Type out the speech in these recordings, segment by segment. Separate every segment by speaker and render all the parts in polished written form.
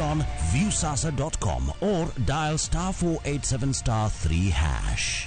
Speaker 1: on viusasa.com or dial star 487 star 3 hash.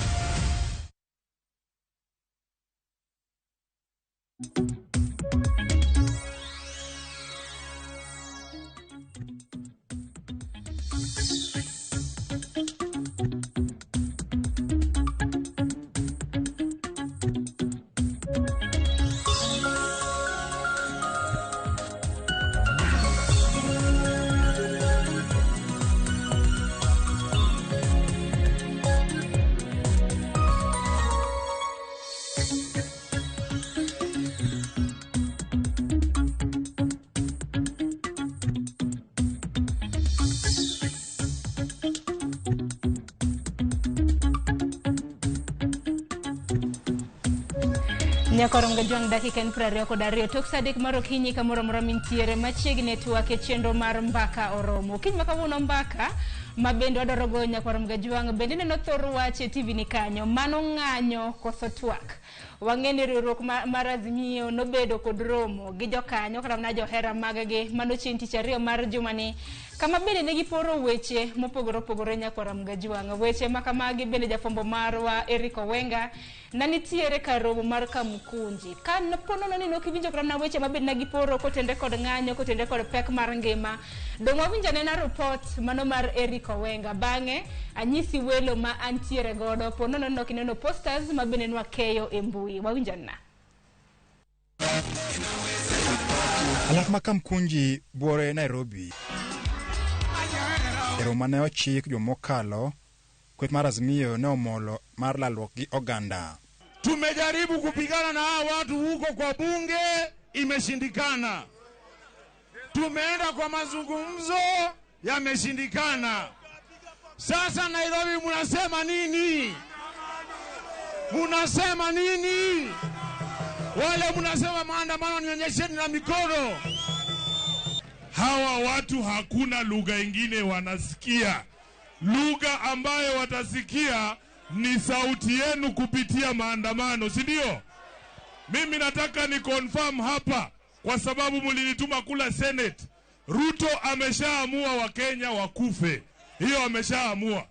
Speaker 2: Nyakorom Gajwang' dakika en 22 tok sa 3 mar okinyi kamoro amora mintiere machiegni e twak e chenro mar mbaka oromo. Okinyi ma kawuono mbaka ma bende wadwaro goyo Nyakorom Gajwang' bende ineno thor wach e TV ni kanyo mano ng'anyo koso twak. Wang'e ni riwruok mar Azimio nobedo kod romo gi jokanyo kata mana johera mag-gi mano chieng' tich ariyo mar jumani kama bende ne giporo weche mopogore opogore Nyakorom Gajwang'. Weche ma kamagi bende jafwambo marwa Eric Owenga na nitiere kar romo mar Kamukunji. Ka po nono ni nok iwinjo kata mana weche mabende ne giporo kotenre kod ng'anyo, kotenre kod pek mar ngima, dong' wawinjo anena report mano mar Eric Owenga. Bang'e anyisi welo ma antiere godo po nono ni ok ineno posters ma bende nwakeyo e mbui. Wawinjo anena.
Speaker 3: Alak ma Kamkunji buore Nairobi. E romo mane ochik juma mokalo, kweth mar Azimio ne omolo mar lalruok gi oganda.
Speaker 4: Tumejaribu kupigana na hawa watu huko kwa bunge, imeshindikana. Tumeenda kwa mazungumzo, yameshindikana. Sasa Nairobi, munasema nini? Munasema nini? Wale munasema maandamano, nionyesheni na mikono.
Speaker 5: Hawa watu hakuna lugha ingine wanasikia. Lugha ambayo watasikia ni sauti yenu kupitia maandamano, si ndio? Mimi nataka ni confirm hapa, kwa sababu mlinituma kula Senate. Ruto ameshaamua Wakenya wakufe, hiyo ameshaamua.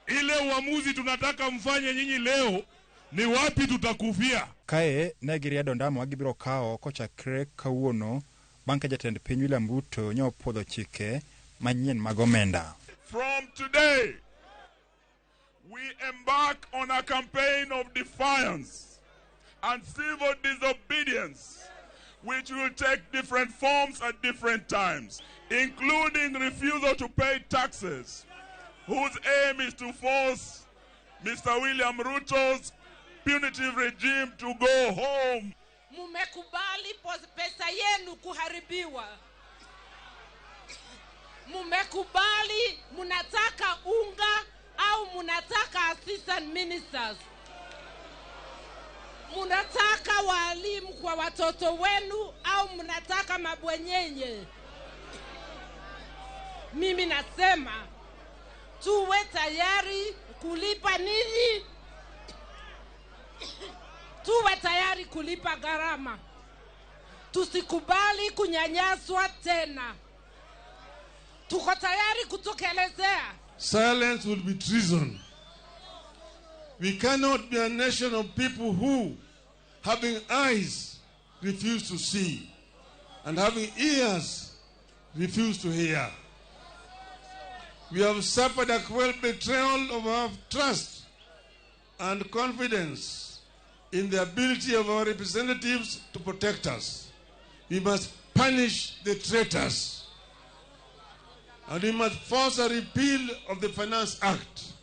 Speaker 5: Ile uamuzi tunataka mfanye nyinyi leo ni wapi tutakufia.
Speaker 3: Kae ne giriedo ndama ma gibiro kawo kochakre kawuono bang' ka jatend piny William Ruto ne opuodho chike manyien mag omenda.
Speaker 5: From today, we embark on a campaign of defiance and civil disobedience, which will take different forms at different times, including refusal to pay taxes, whose aim is to force Mr. William Ruto's punitive regime to go home.
Speaker 6: Mumekubali pesa yenu kuharibiwa. Mumekubali, munataka unga au munataka assistant ministers. Munataka walimu kwa watoto wenu au munataka mabwenyenye. Mimi nasema tuwe tayari kulipa nini? Tuwe tayari kulipa gharama. Tusikubali kunyanyaswa tena. Tuko tayari kutokelezea.
Speaker 4: Silence will be treason. We cannot be a nation of people who, having eyes, refuse to see, and having ears, refuse to hear. We have suffered a cruel betrayal of our trust and confidence in the ability of our representatives to protect us. We must punish the traitors. And we must force a repeal of the Finance Act.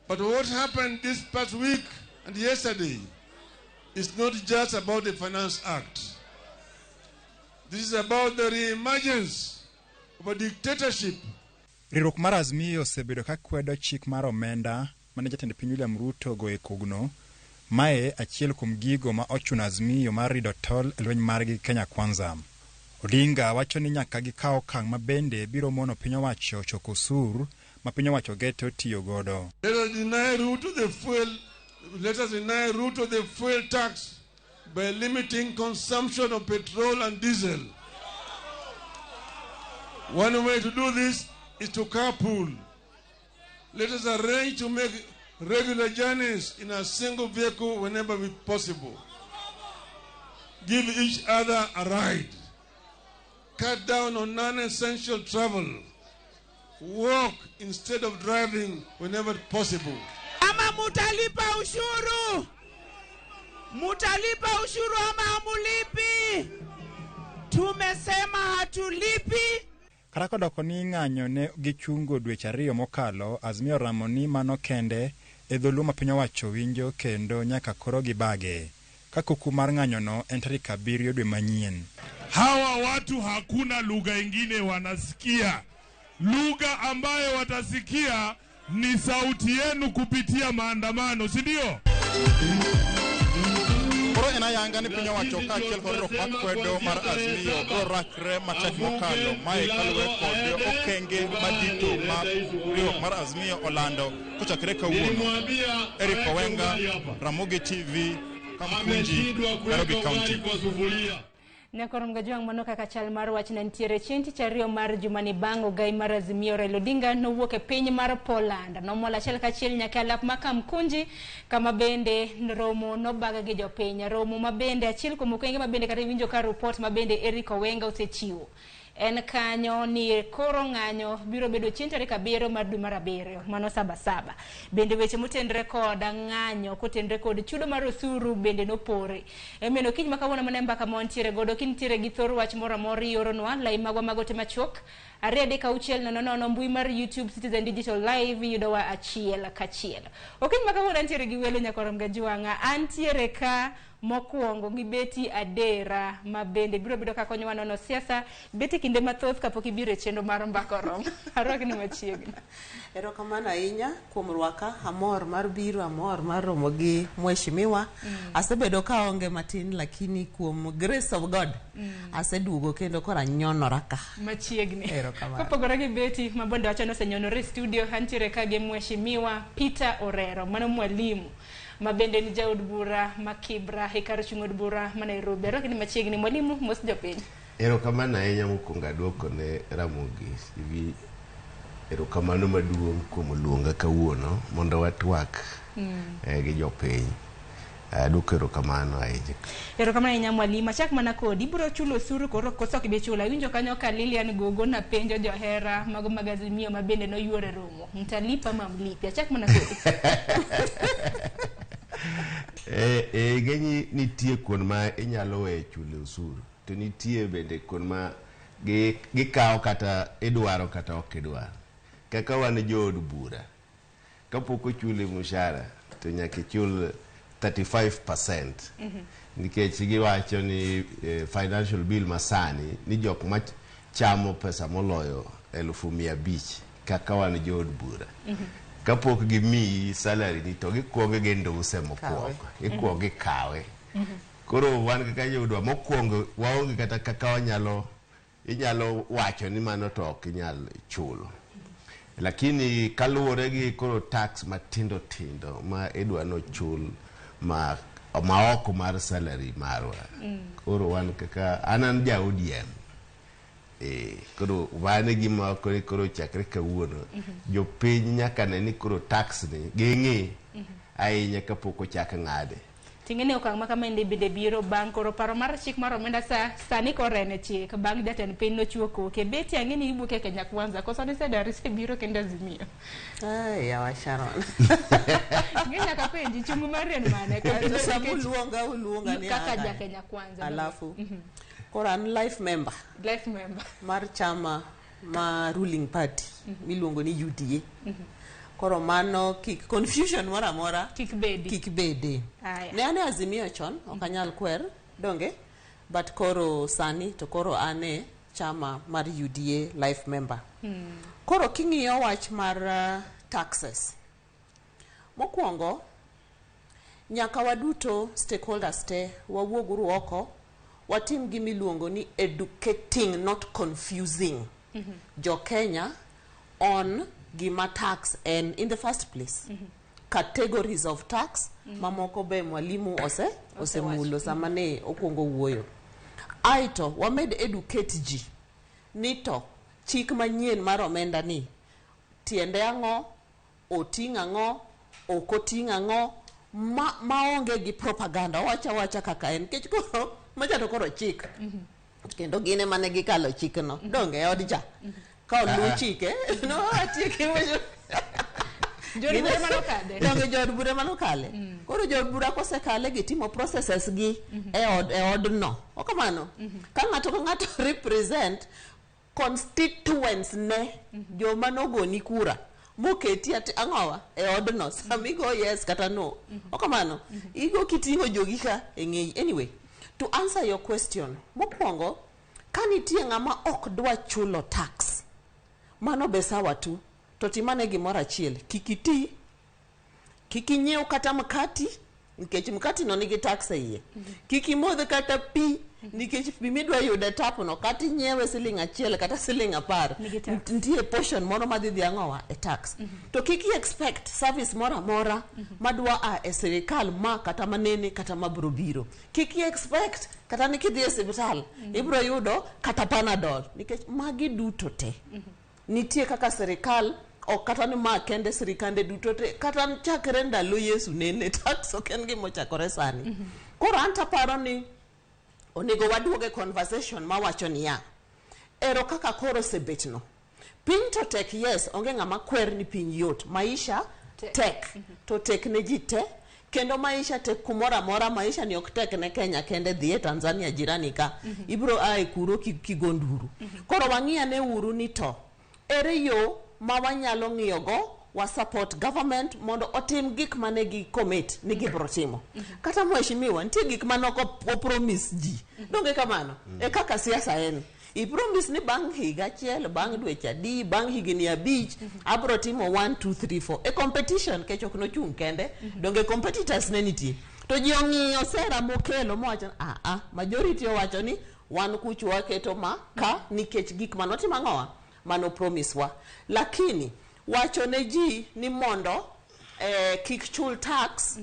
Speaker 4: But what happened this past week and yesterday is not just about the Finance Act. This is about the re-emergence of a dictatorship.
Speaker 3: Riwruok mar Azimio osebedo ka kwedo chik mar omenda mane jatend piny William Ruto ogoyo e kogno. Mae achiel kuom gigo ma ochuno Azimio mar rido tol e lweny margi Kenya Kwanza. Odinga wacho ni nyaka gikaw okang' ma bende biro mono piny owacho choko osuru ma piny owacho geto tiyo godo.
Speaker 4: Let us deny Ruto the fuel, let us deny Ruto the fuel tax by limiting consumption of petrol and diesel. One way to do this is to carpool. Let us arrange to make regular journeys in a single vehicle whenever possible. Give each other a ride. Cut down on non-essential travel. Walk instead of driving whenever possible.
Speaker 6: Ama mutalipa ushuru? Mutalipa ushuru ama hamulipi? Tumesema hatulipi.
Speaker 3: Kata kodoko ni ng'anyo ne gichungo dweche 2 mokalo, Azimio oramo ni mano kende e dholuo ma piny owacho winjo kendo nyaka koro gibage. Ka kuku mar ng'anyono en tarik 7 dwe manyien.
Speaker 5: Hawa watu hakuna lugha ingine wanasikia. Lugha ambayo watasikia ni sauti yenu kupitia maandamano, si ndio?
Speaker 3: Koro en ayanga ni piny owacho kaachiel kod riwruok mar kwedo mar Azimio biro rakre matek mokalo. Mae kaluwore kod okenge madito ma riwruok mar Azimio olando kochakre kawuono. Eric Owenga, Ramogi TV, Kamkunji, Nairobi County.
Speaker 2: Nyakoro Mgajwang' mano kaka chal mar wach ne nitiere chieng' tich ariyo mar jumani bang' ogai mar Azimio Raila Odinga nowuok e piny mar Poland. Nomol achiel kachiel nyaka e alap ma Kamkunji kama bende romo nobag gi jopiny. Romo ma bende achiel kuom okenge ma bende kata iwinjo ka report ma bende Eric Owenga osechiwo. En kanyo ni koro ng'anyo biro bedo chieng' tarik 7 mar dwe mar 7, mano 7. Bende weche motenre kod ng'anyo kotenre kod chudo mar osuru bende nopore. Emomiyo kiny ma kawuono mane mbaka ma wantiere godo, kintiere gi thor wach moro amora ioronwa lai magwa mag ote machuok 2 3 6 0 0, mbui mar YouTube Citizen Digital Live yudowa achiel kachiel. Okinyi ma kawuono antiere gi welo Nyakoro Mgajwang'a, antiere ka mokwongo gi Betty Adera ma bende biro bedo ka konyowa nono siasa. Betty, kinde mathoth kapok ibiro e chenro mar Mbaka Oromo, arwakni machiegni.
Speaker 7: Erokamano ahinya kuom rwaka, amor mar biro, amor mar romo gi mheshimiwa. Asebedo kaonge matin lakini kuom grace of God aseduogo kendo koro anyonora ka.
Speaker 2: Machiegni.
Speaker 7: Erokamano.
Speaker 2: Kopogore gi Betty ma bende wacho ni osenyonore e studio, antiere ka gi mheshimiwa Peter Orero, mano mwalimu ma bende ni jaod bura ma Kibra e kar chung' od bura ma Nairobi. Arwakni machiegni mwalimu, mos jopiny.
Speaker 8: Erokamano ahinya mokwongo aduoko ne Ramogi TV. Erokamano maduong' kuom luonga kawuono mondo watwak gi jopiny. Aduoko erokamano ahinya.
Speaker 2: Erokamano ahinya mwalimu. Achak mana kodi, ibiro chulo osuru koro koso ok ibi chulo? Awinjo kanyo ka Lilian Gogo na penjo johera mago mag Azimio ma bende noyuoro e romo. Mtalipa ama mlipi? Achak mana kodi.
Speaker 8: Ng'eny nitie kuond ma inyalo weyo chulo osuru to nitie bende kuond ma gikawo kata idwaro kata ok idwaro. Kaka wan jood bura, kapok ochuli mshahara to nyaka ichul 35%. Nikech giwacho ni financial bill masani ni jok ma chamo pesa moloyo 500,000 kaka wan jood bura. Kapok gimiyi salary ni to gikuongo ginduse mokwongo, ikuongo ikawe. Koro wan kaka joodwa mokwongo waonge kata kaka wanyalo inyalo wacho ni mano to ok inyal chulo. Lakini kaluwore gi koro tax matindo tindo ma idwa nochul ma oko mar salary marwa. Koro wan kaka an ja ODM. Koro wan e gima koro chakre kawuono jopiny nyaka ne ni koro tax ni ging'i ahinya kapok ochak ng'ade.
Speaker 2: Ting'e okang' ma kama bende biro bang' koro paro mar chik mar omenda sani koro en e chik bang' jatend piny nochiwo koke. Betty, ang'e ni iwuok e Kenya Kwanza koso nisedar isebiro kendo Azimio?
Speaker 7: Ai, yawa Sharon.
Speaker 2: Ng'e nyaka penji chung' mari en mane?
Speaker 7: To sama uluonga uluonga ni
Speaker 2: kaka ja Kenya Kwanza.
Speaker 7: Alafu koro an life member.
Speaker 2: Life member
Speaker 7: mar chama ma ruling party miluongo ni UDA. Koro mano kik confusion moro amora
Speaker 2: kik bedi.
Speaker 7: Kik bede. Ne ane Azimio chon, ok anyal kwer, donge? But koro sani to koro ane chama mar UDA life member. Koro king'iyo wach mar taxes. Mokwongo, nyaka waduto stakeholders te wawuoguru oko, watim gimiluongo ni educating not confusing. Jo Kenya on gima tax en in the first place. Categories of tax mamoko be mwalimu osemulo sama ne okwongo wuoyo. Aito wamed educate ji ni to Chik manyien mar omenda ni tiende ang'o, oting' ang'o, ok oting' ang'o, ma maonge gi propaganda. Owacho awacha kaka en. Nikech koro macha to koro chik. Kendo gin ema ne gikalo chikno. Donge e od cha. Ka oluw chike, no atieke wacho.
Speaker 2: Jood bura manokadhe.
Speaker 7: Donge jood bura manokale. Koro jood bura kosekale gitimo processes gi e od e odno. Ok kamano? Ka ng'ato ka ng'ato represent constituents ne joma nogoni kura moketi ati ang'owa e odno sama igo yes kata no. Ok kamano? Igo kiting'o jogi ka e ng'eyi. Anyway, to answer your question, mokwongo ka nitie ng'ama ok dwa chulo tax, mano be sawa tu. To timane gimoro achiel, kik iti, kik inyiew kata mkati, nikech mkati no nigi tax e iye. Kik imodh kata pi, nikech pi midwa yudo e tap no, kata inyiewe siling 1 kata siling 10,
Speaker 2: Nigi tax.
Speaker 7: nitie portion moro madhi dhi ang'owa e tax. To kik i expect service moro amora madwa a e sirikal ma kata manene kata mabro biro. Kik i expect kata ni kidhi e siptal, ibro yudo kata Panadol, nikech magi duto te. Nitie kaka sirikal ok kata ni ma kende sirikande duto te kata chakre ndalo Yesu nene tax ok en gima ochakore sani. Koro an taparo ni onego waduog e conversation mawacho niya, ero kaka koro osebet no. Piny to tek yes, onge ng'ama kwer ni piny yot. Maisha tek, to tek ne ji te. Kendo maisha tek kumoro amora, maisha ni ok tek ne Kenya kende, dhi e Tanzania jirani ka. Ibro ae kuro kigo nduru. Koro wang'i ane uru ni to, ere yo ma wanyalo ng'iyo go wa support government mondo otim gik mane gi commit ni gibro timo. Kata mheshimiwa, nitie gik mane ok o promise ji. Donge kamano? E kaka siasa en. I promise ni bang' higa achiel, bang' dweche adi, bang' higni 5, abro timo 1, 2, 3, 4. E competition, kech ok nochung' kende, donge competitors ne nitie. To ji ong'iyo sera mokelo mowacho, ah ah, majority owacho ni wan kuchu waketo ma ka nikech gik manotimo ang'owa, mano promise wa. Lakini wacho ne ji ni mondo kik chul tax,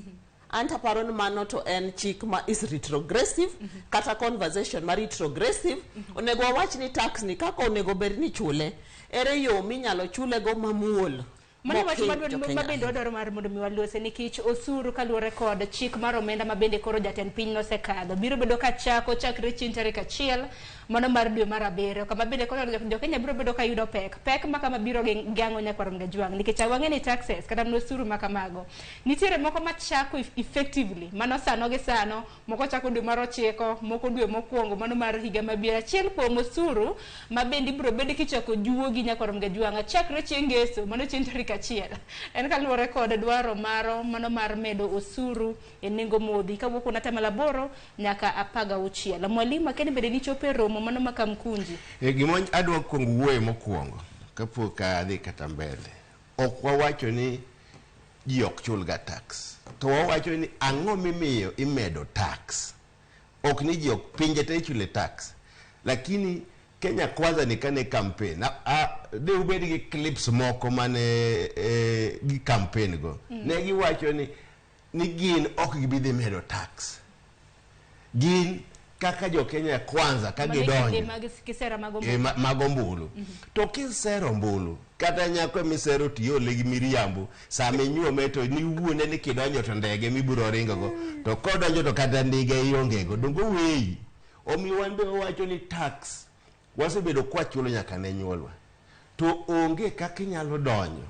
Speaker 7: Anta paro ni mano to en chik ma is retrogressive, kata conversation ma retrogressive. Onego wawach ni tax ni kaka onego bed ni chule, ere yo minyalo chule go mamuol.
Speaker 2: Mano wach ma bende wadwaro mar mondo mi walose nikech osuru kaluwore kod chik mar omenda ma bende koro jatend piny nosekadho biro bedo ka chako chakre chieng' tarik 1 mano mar dwe mar 7 kama bende koro jo Kenya biro bedo ka yudo pek ma kama biro gi gang'o nyakwar Mgajwang' nikech wang'e ni taxes kata mana osuru ma kamago nitiere moko machako effectively mano sano gi sano moko chako dwe mar 9 moko dwe mokwongo mano mar higa mabiro. Achiel kuom osuru ma bende ibiro bed kichako juogi nyakwar Mgajwang' chakre chieng' ngeso mano chieng' tarik 1 en kaluwore kod dwaro maro mano mar medo osuru e nengo modhi kawuok kuom 8% nyaka 16. Mwalimu akeni bende nichopo e romo mano ma Kamkunji.
Speaker 8: Gima adwa kuongo wuoye mokwongo kapok adhi kata mbele, ok wawacho ni ji ok chul ga tax, to wawacho ni ang'o mimiyo imedo tax. Ok ni ji ok pinje te ichule tax, lakini Kenya Kwanza ni kane campaign de ubed gi clips moko mane gi campaign go, ne giwacho ni gin ok gibi dhi medo tax, gin kaka jo Kenya Kwanza ka gidonjo mag ombulu. To kisero ombulu kata nyako misero tiole gi miriambo sama inyuome to ni wuone ni kidonjo to ndege mibiro ringo go, to kodonjo to kata ndege ionge go, dongo weyi. Omiyo wan be wawacho ni tax wasebedo kwachulo nyaka ne nyuolwa, to onge kaka inyalo donjo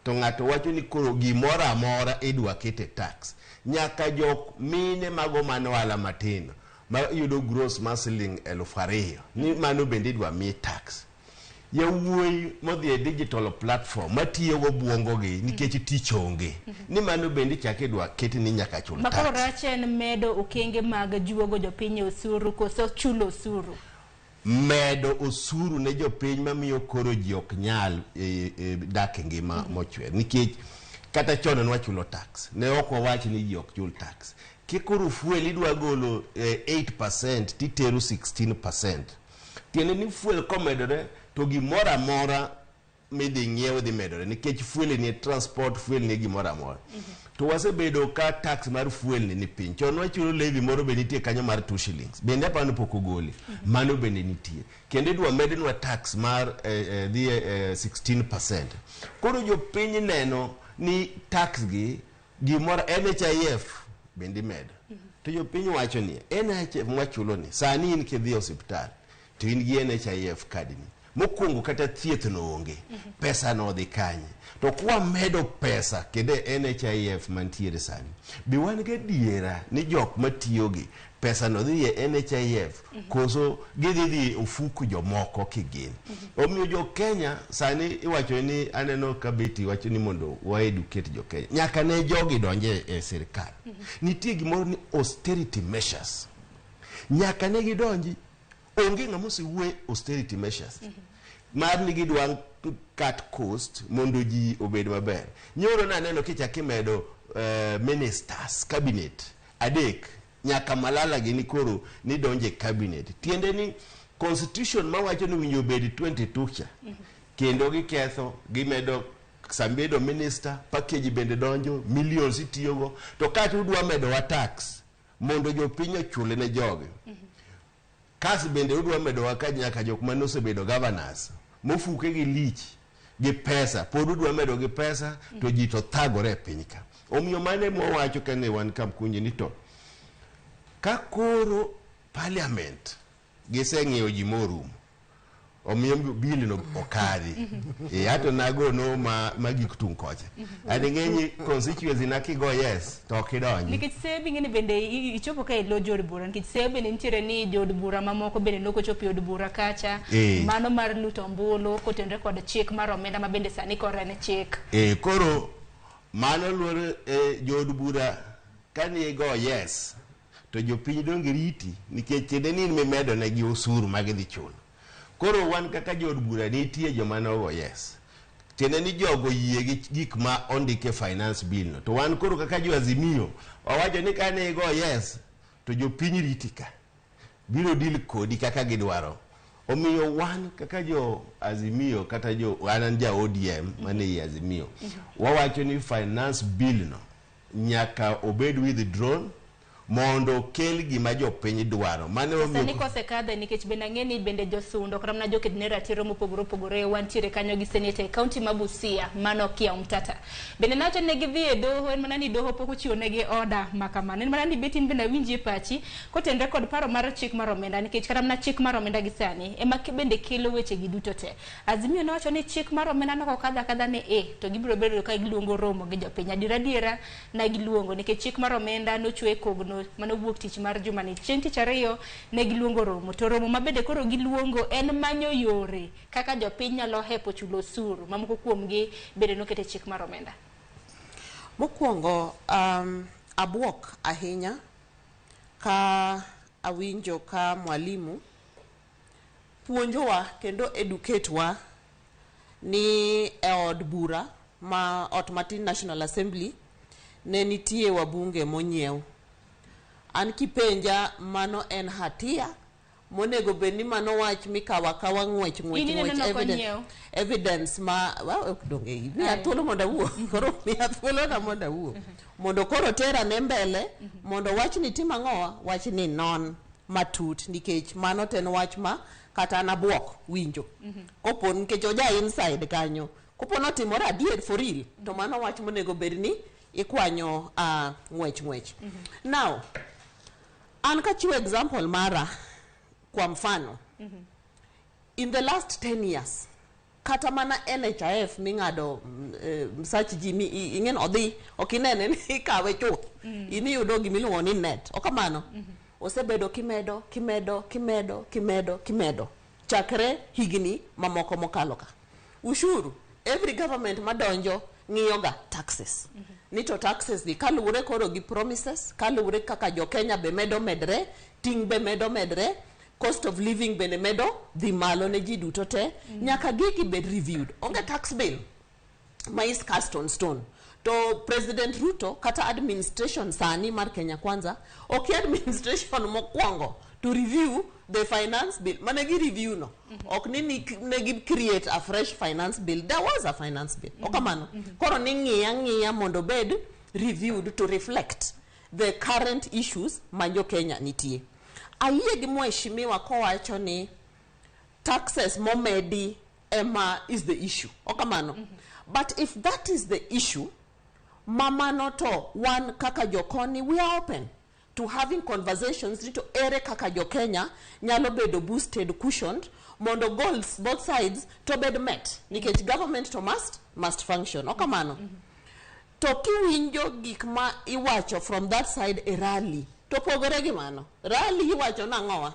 Speaker 8: to ng'ato wacho ni koro gimoro amora idwa kete tax. Nyaka jok mine mago mano ohala matin ma yudo gross mar siling 2000 ni mano bende idwa mi tax. Yawuoyi modhi e digital platform matiyo go buongo gi nikech tich onge ni mano bende ichako idwa ket ni nyaka chul tax.
Speaker 2: Makoro rach en medo okenge mag juogo jopiny e osuru koso chulo osuru?
Speaker 8: Medo osuru ne jopiny mamiyo koro ji ok nyal dak e ngima mochwer, nikech kata chon ne wachulo tax, ne ok wawach ni ji ok chul tax. Kikoro fuel idwa golo 8% titero 16%, tiende ni fuel komedore to gimoro amora midhi ng'iew dhi medore nikech fuel ni transport, fuel ni gimoro amora. To wasebedo ka tax mar fuel ni piny. Chon wachulo levy moro be nitie kanyo mar 2 shillings. Bende aparo ni pok ogole. Mano bende nitie. Kendo idwa mednwa tax mar dhi 16%. Koro jopiny neno ni tax gi gimoro NHIF bende imedo. To jopiny wacho ni NHIF mwachulo ni sani in kidhi e osiptal to in gi NHIF card ni. Mokwongo kata thieth no onge. Pesa no odhi kanye? To kwamedo pesa kendo e NHIF mantiere sani, be wan gadiera ni jok matiyogi pesa no dhi e NHIF koso gidhi dhi e ofuku jomoko kigin. Omiyo jo Kenya sani iwacho ni aneno ka Betty wacho ni mondo wa educate jo Kenya. Nyaka ne jogi donje e sirkal. Nitie gimoro ni austerity measures. Nyaka ne gidonji onge ng'ama osewuoye austerity measures mar ni gidwa cut cost mondo ji obed maber. Nyoro naneno kichak imedo ministers cabinet adek nyaka Malala gini koro ni donje cabinet. Tiende ni constitution mawacho ni winjo bed 22 cha kendo giketho gimedo sambedo minister package bende donjo millions itiyogo to kata udwa medo wa tax mondo jopiny ochul ne jogi. Kas bende udwa medowa ka nyaka jok mane osebedo governors mofuke gi lich gi pesa pod udwa medo gi pesa to ji to thagore e piny ka. Omiyo mano ema wawacho kane wan Kamkunji ni to ka koro parliament giseng'iyo ji morumo omiyo bill no okadhi e ato nagono ma gik tung' kocha and ing'eni constituency na kigo yes to ok idonji.
Speaker 2: Nikech seyo bing'eni bende ichopo ka ilo jood bura nikech seyo bende nitiere ni jood bura mamoko bende nok ochopo e od bura kacha. Mano mar luto ombulu kotenore kod chik mar omenda ma bende sani koro en chik.
Speaker 8: Koro mano luore jood bura kani go yes to jopiny donge riti nikech tiende ni in mimedo negi osuru ma gidhi chulo. Koro wan kaka jood bura nitie joma nogo yes. Tiende ni jogo yie gi gik ma ondike finance bill no. To wan koro kaka jo Azimio wawacho ni kane igo yes to jopiny riti ka. Biro deal kodi kaka gidwaro. Omiyo wan kaka jo Azimio kata jo an an ja ODM mane ei Azimio. Wawacho ni finance bill no nyaka obed withdrawn mondo kel gima jopiny dwaro. Mano
Speaker 2: sani kosekadhe nikech bende ang'e ni bende josundo kata mana joked ne ratiro mopogore opogore wantiere kanyo gi seneta e kaunti ma Busia mano Okiya Omtata. Bende nawacho ni gidhi e doho en mana ni doho pok ochiwo negi order ma kamano. En mana ni bet in bende awinji e pachi kotenore kod paro mar chik mar omenda nikech kata mana chik mar omenda gi sani ema bende kelo weche gi duto te. Azimio nowacho ni chik mar omenda nok okadho akadha ni e to gibiro bedo ka giluongo romo gi jopiny. Adiera adiera na giluongo nikech chik mar omenda nochwe kogno mano wuok tich mar jumani. Chieng' tich ariyo ne giluongo romo to romo ma bende koro giluongo en manyo yore kaka jopiny nyalo hepo chulo osuru ma moko kuomgi bende nokete chik mar omenda.
Speaker 7: Mokwongo abuok ahinya ka awinjo ka mwalimu puonjowa kendo educate wa ni e od bura ma ot matin National Assembly ne nitie wabunge monyiew. An kipenja mano en hatia monego bed ni mano wach mikawa kawa ng'wech ng'wech ng'wech evidence ma donge miya thuolo mondo awuo koro miya thuolo na mondo awuo mondo koro tera ne mbele mondo wach ni tim ang'owa wach ni non matut nikech mano ten wach ma kata an abuok winjo kopo nikech oja inside kanyo kopo notimore adier for real to mano wach monego bed ni ikwanyo ng'wech ng'wech. Now an kachiwo example mara kwa mfano in the last 10 years kata mana NHIF ming'ado msach ji mi ing'en odhi ok inene ni ikawe chuth in iyudo gimiluongo ni net okamano osebedo kimedo kimedo kimedo kimedo kimedo chakre higni mamoko mokalo ka. Ushuru every government madonjo ng'iyoga taxes ni to taxes gi kaluwore koro gi promises kaluwore kaka jo Kenya be medo medre ting' be medo medre cost of living bende medo dhi malo ne ji duto te nyaka gigi bed reviewed. Onge tax bill ma is cast on stone to President Ruto kata administration sani mar Kenya Kwanza ok administration mokwongo to review the finance bill. Mane gi review no. Ok ni ne gi create a fresh finance bill. There was a finance bill. Okamano. Koro ni ng'iya ng'iya mondo bed reviewed to reflect the current issues ma jo Kenya nitie. Ayie gi mheshimiwa kowacho ni taxes momedi ema is the issue. Okamano. But if that is the issue, mamano to wan kaka jokoni, we are open to having conversations ni to ere kaka jo Kenya nyalo bedo boosted, cushioned, mondo goals both sides to bed met, nikech government to must function. Okamano. To kiwinjo gik ma iwacho from that side e rally, to pogore gi mano. Rally iwacho nang'owa?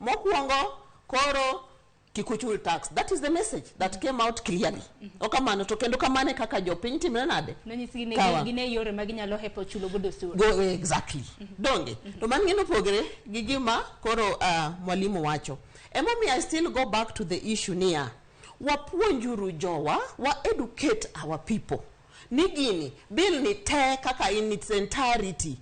Speaker 7: Mokwongo, koro kik uchul tax. That is the message that came out clearly. Okamano, to kendo kamano e kaka jopiny timre nade?
Speaker 2: Nonyisgi ne
Speaker 7: Kawa.
Speaker 2: gine yore ma ginyalo hepo chulo godo osuru.
Speaker 7: Go, exactly. Donge. To mano gino opogre gi gima koro mwalimu wacho. Emomiyo I still go back to the issue niya, wapuonjuru jowa, wa educate our people. Ni gini, bill ni te kaka in its entirety,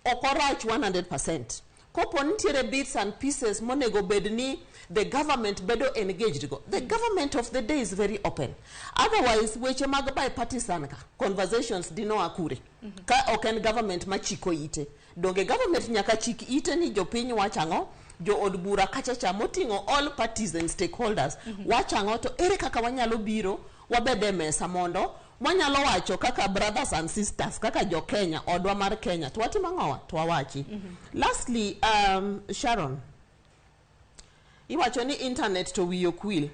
Speaker 7: ok orach 100%. Kopo nitiere bits and pieces monego bed ni the government bedo engaged go. The government of the day is very open. Otherwise, weche mag bipartisan ka, conversations dino akure. Ka ok en government machiko ite. Donge government nyaka chik ite ni jopiny wach ang'o, jo od bura kacha cha moting'o all parties and stakeholders wach ang'o, to ere kaka wanyalo biro wabed e mesa mondo wanyalo wacho kaka brothers and sisters, kaka jo Kenya, odwa mar Kenya, to watimo ang'owa to wawachi. Lastly, Sharon, iwacho ni internet to wiyi ok wil.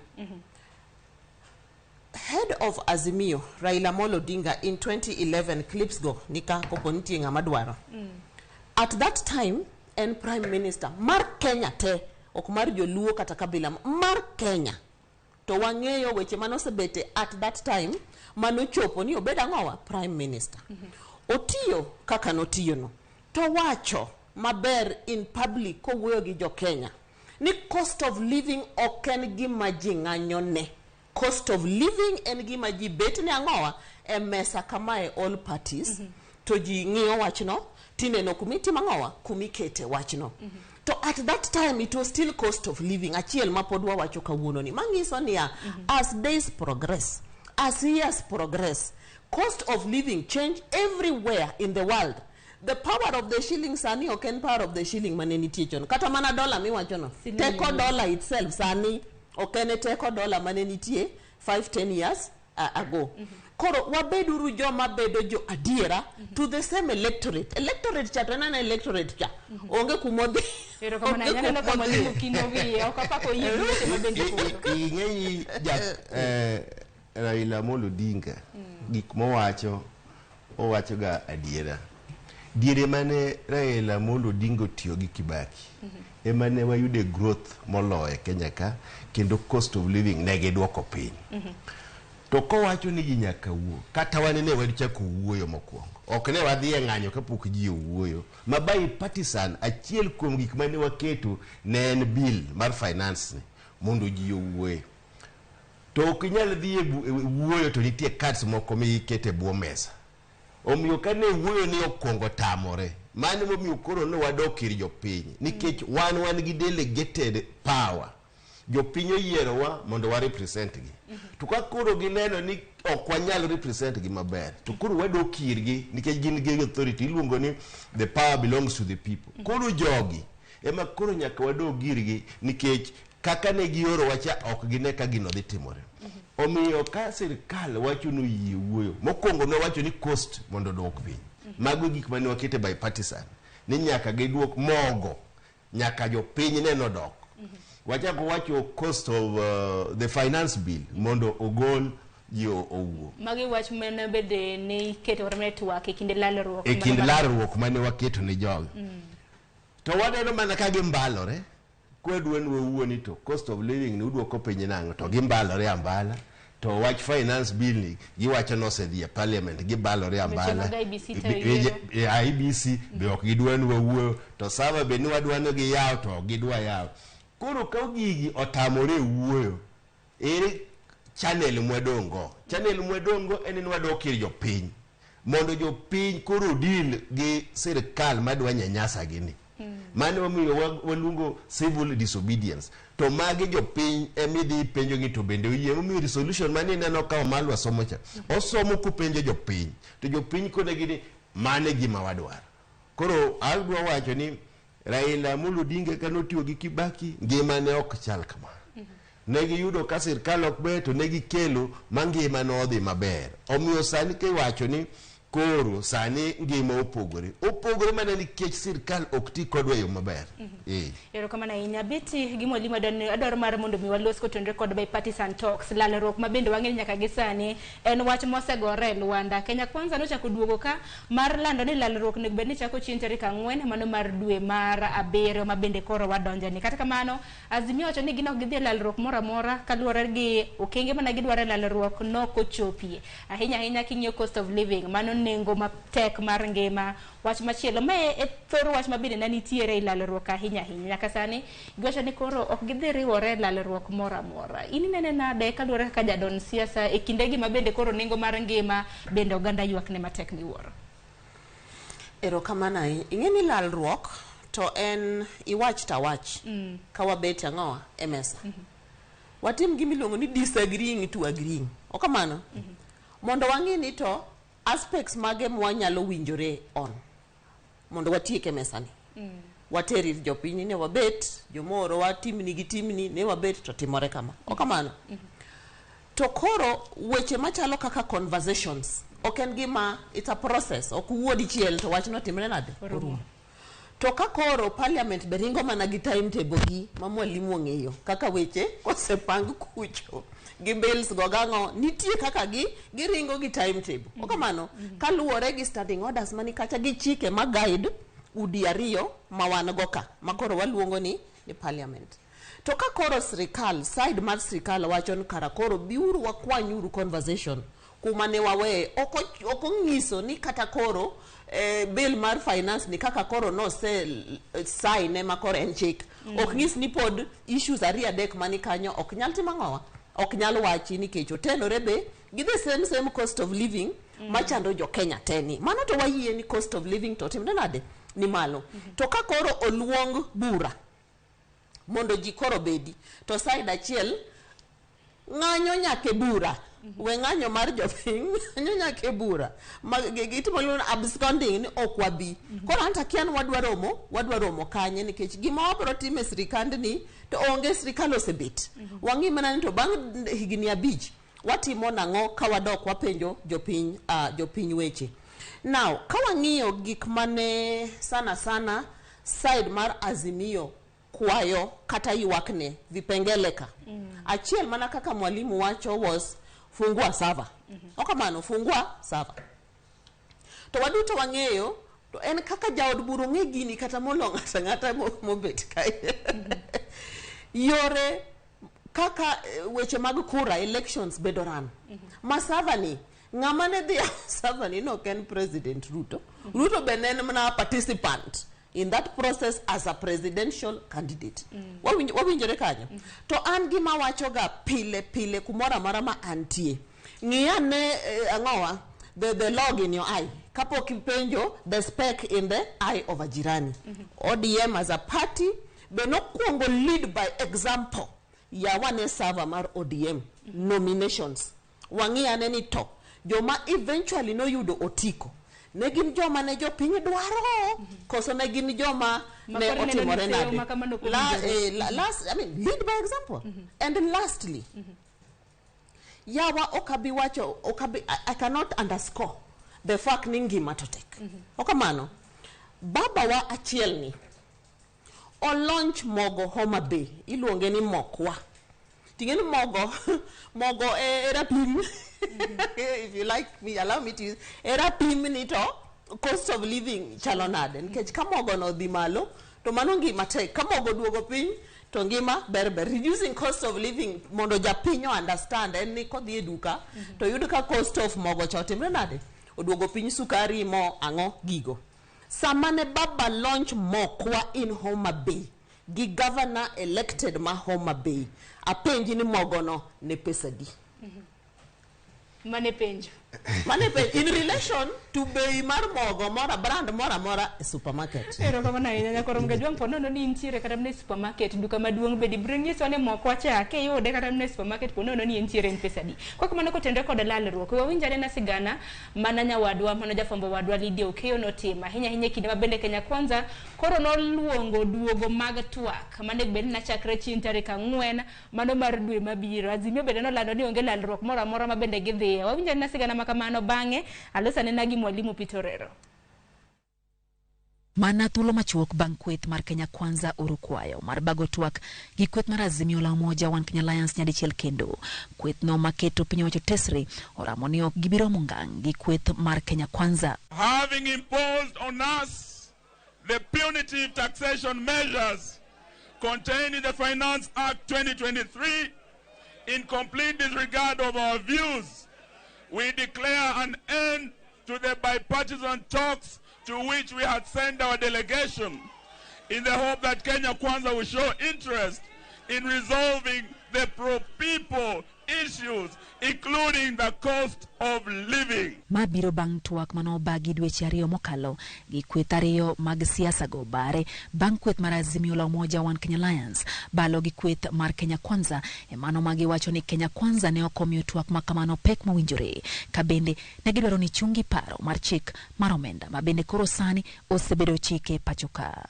Speaker 7: Head of Azimio, Raila Amolo Odinga, in 2011, clips go nika kopo nitie ng'ama dwaro. At that time en prime minister mar Kenya te, ok mar joluo kata kabila, mar Kenya. To wang'eyo weche manosebete at that time manochopo ni obed ang'owa prime minister. Otiyo kaka notiyo no, to wacho maber in public kowuoyo gi jo Kenya ni cost of living ok en gima ji ng'anyo ne. Cost of living en gima ji bet ne ang'owa e mesa kamae, all parties, to ji ng'iyo wachno, tineno kumitimo ang'owa, kumikete wachno. To at that time it was still cost of living achiel ma pod wawacho kawuono ni manyiso niya, as days progress, as years progress, cost of living change everywhere in the world. The power of the shilling sani ok en power of the shilling mane nitie chon. Kata mana dollar miwachono,
Speaker 2: Siling.
Speaker 7: teko dollar itself sani ok en e teko dollar mane nitie 5 10 years ago. Koro wabeduru joma bedo jo adiera to the same electorate. Electorate cha to en ana electorate cha, onge kumodhi.
Speaker 2: Erokamano ahinya. Aneno ka mwalimu kino wiye, ok apako yie gi weche ma bende podho.
Speaker 8: Ing'eyi ja Raila Amolo Odinga, gik mowacho, owacho ga adiera. Diere mane Raila Amolo Odinga otiyo gi Kibaki ema ne wayude growth moloyo e Kenya ka, kendo cost of living ne giduoko piny. To kowacho ni ji nyaka wuo, kata wan ne wachako wuoyo mokwongo, ok ne wadhi e ng'anyo kapok ji owuoyo ma bipartisan. Achiel kuom gik mane waketo ne en bill mar finance ni mondo ji owuoye. To ok inyal dhi e wuoyo to nitie cards moko mikete bwo mesa. Omiyo kane wuoyo ni okwongo tamore, mano momiyo koro ne wadok ir jopiny, nikech wan gi delegated power. Jopiny oyierowa mondo wa represent gi. To ka koro gineno ni ok wanyal represent gi maber, to koro wadok irgi, nikech gin gi authority iluongo ni the power belongs to the people. Koro jogi ema koro nyaka wadog irgi, nikech kaka ne gioro wacha ok gine ka gino dhi timore. Omiyo ka sirikal wacho ni oyie wuoyo, mokwongo ne wacho ni cost mondo oduok piny. Mago e gik mane wakete bipartisan ni nyaka giduok mogo, nyaka jopiny neno dok. Wachako wacho cost of the finance bill mondo ogol ji owuo.
Speaker 2: Magi wach mane bende ne iketo kata mane twak e kinde lalruok
Speaker 8: e kind lalruok mane waketo ne jogi. To waneno mana ka gimbalore kwadwa ni wawuo ni to cost of living ni uduoko piny nang'o, to gimbalore ambala. To wach finance bill ni giwacho nosedhi e parliament, gibalore ambala.
Speaker 2: mag IEBC tayo yiero.
Speaker 8: IEBC be ok gidwa ni wawuoyo, to sama be ni wadwa ni giyaw to ok gidwa yaw. Koro ka gigi otamore wuoyo, ere channel mwadong' go? Channel mwadong' go en ni wadok ir jopiny mondo jopiny koro deal gi sirikal madwa nyanyasa gi ni. Mano emomiyo waluongo civil disobedience. To magi jopiny emidhi ipenjogi to bende oyie. Emomiyo resolution mane ineno ka Wamalwa somo cha, osomo kopenjo jopiny, to jopiny konegi ni mano e gima wadwaro. Koro adwa wacho ni Raila Amolo Odinga ka notiyo gi Kibaki, ngima ne ok chal kama. Ne giyudo ka sirkal ok ber to ne gikelo ma ngima nodhi maber. Omiyo sani kiwacho ni koro sani ngima opogore, opogore mana nikech sirkal ok ti kodwa e yo maber.
Speaker 2: Erokamano ahinya. Betty gi mwalimu adwaro mar mondo mi walos kotenore kod bipartisan talks. Lalruok ma bende wang'eyo nyaka gi sani en wach mosegore e Luanda. Kenya Kwanza nochako duogo ka mar lando ni lalruok onego bed ni chako chieng' tarik 4 mano mar dwe mar 7 ma bende koro wadonje ni. Kata kamano Azimio wacho ni gin ok gidhi e lalruok moro amora kaluwore gi okenge mana gidwaro e lalruok nok ochopie. Ahinya ahinya king'iyo cost of living, mano nengo matek mar ngima. Wach machielo, mae e thor wach ma bende ne nitiere e lalruok ahinya ahinya. Nyaka sani giwacho ni koro ok gidhi riwore e lalruok moro amora. In inene nade kaluwore kaka jadon siasa e kindegi ma bende koro nengo mar ngima bende oganda ywak ne matek miwuoro?
Speaker 7: Erokamano ahinya. Ing'e ni lalruok to en iwach tawach. Ka wabet ang'owa e mesa. Watim gima iluongo ni disagreeing to agreeing. Okamano? Mondo wang'i ni to aspects mage mwanyalo winjore on. Mondo watiek e mesa ni. Water ir jopiny ne wabet, jomoro watimni gi timni, ne wabet to timore kama. Okamano? To koro weche machalo kaka conversations ok en gima, it's a process, ok wuo dichiel to wachno timre nade? Orumo. To ka koro parliament be ringo mana gi timetable gi ma mwalimu ong'eyo kaka weche osepang kucho gi bills go gang'o, nitie kaka gi giringo gi timetable. Okamano, kaluwore gi standing orders mani kacha gi chike ma guide udi ariyo ma wan go ka, ma koro waluongo ni parliament. To ka koro sirikal, side mar sirikal wacho ni kara koro biuru wakwanyuru conversation kuma ne waweye, ok onyiso ni kata koro bill mar finance ni kaka koro nose sign ma koro en chik. Ok nyis ni pod issues ariyo adek mani kanyo ok nyal timo ang'owa, ok nyal wachi nikech otenore be gi the same cost of living machando jo Kenya te ni. Mano to wayie ni cost of living to timre nade? Ni malo. To ka koro oluong bura mondo ji koro bedi, to side achiel ng'anyo nyaka e bura. We ng'anyo mar jopiny, ng'anyo nyaka e bura. Ma gitimo luongo absconding ni ok wabi. Koro an to akia ni wadwa romo kanye nikech gima wabiro timo e sirikandni to onge, sirikal osebet. Wang'i mana ni to bang' higni 5 watimo nang'o ka wadok wapenjo jopiny weche. Now, ka wang'iyo gik mane sana sana side mar Azimio kwayo kata ywakne vipengele ka. Achiel mana kaka mwalimu wacho was fungua server. Okamano, fungua server. To waduto wang'eyo to en kaka jaod bura ong'e gini kata molo ng'ato ang'ata mobet kae. Yore kaka weche mag kura elections bedo ran. Ma server ni, ng'ama ne dhi server ni no en President Ruto. Ruto be ne en mana participant in that process as a presidential candidate. Wawinjore kanyo. To an gima wachoga pile pile kumoro amora ma antie. Ng'i ane ang'owa the log in your eye. Kapok ipenjo the speck in the eye of a jirani. ODM as a party be nokwongo lead by example. Yawane server mar ODM nominations. Wang'i ane ni to joma eventually noyudo otiko ne gin joma ne jopiny dwaro, koso ne gin joma ne otimore nade? Last, I mean, lead by example. And lastly, yawa okabi wacho, okabi, I cannot underscore the fact ni ngima to tek. Okamano, baba wa achiel ni olaunch mogo Homa Bay, iluonge ni mokwa. Ting'e ni mogo, mogo e rapim. If you like me, allow me to use e rapim ni to cost of living chalo nade, nikech ka mogo no dhi malo to mano ngima tek, ka mogo duogo piny to ngima ber ber. Reducing cost of living mondo japiny o understand en ni kodhi e duka to yud ka cost of mogo cha otimre nade, oduogo piny, sukari, mo, ang'o, gigo. Sama ne baba launch mokwa in Homa Bay gi governor elected ma Homa Bay, apenji ni mogono ne pesa di?
Speaker 2: Mane penjo.
Speaker 7: Mane pe in relation to bei mar mogo mora brand mora mora e supermarket.
Speaker 2: Erokamano ahinya nyakoro Mgajwang' po nono ni intiere kata mana e supermarket duka maduong' bedi biro nyiso ni mokwa cha kiyude kata mana e supermarket po nono ni entiere en pesa adi. Kok kamano kotenore kod lalruok, we wawinj anena sigana mana nyawadwa mano jafwambo wadwa Lydia Okeyo notimo ahinya ahinya e kinde ma bende Kenya Kwanza koro noluongo duogo mag twak manego bed ni nachakre chieng' tarik 4 mano mar dwe mabiro. Azimio bende nolando ni onge lalruok moro amora ma bende gidhiye. Wawinj anena sigana ma kamano bang'e aloso anena gi Mwalimu Peter Orero.
Speaker 9: Mana thuolo machuok bang' kweth mar Kenya Kwanza oro kwayo mar bago twak gi kweth mar Azimio la Umoja One Kenya Alliance nyadichiel kendo. Kweth no maketo piny owacho tesre oramo ni ok gibi romo ngang' gi kweth mar Kenya Kwanza.
Speaker 5: Having imposed on us the punitive taxation measures contained in the Finance Act 2023, in complete disregard of our views, we declare an end to the bipartisan talks to which we had sent our delegation in the hope that Kenya Kwanza will show interest in resolving the pro-people issues, including the cost of living.
Speaker 9: Ma biro bang' twak manobagi dweche 2 mokalo gi kweth 2 mag siasa go bare bang' kweth mar Azimio la Umoja One Kenya Alliance balo gi kweth mar Kenya Kwanza e mano ma giwacho ni Kenya Kwanza ne ok omiyo twak ma kamano pek mowinjore ka bende ne gidwaro ni chungi paro mar chik mar omenda ma bende koro sani osebedo chike pacho ka.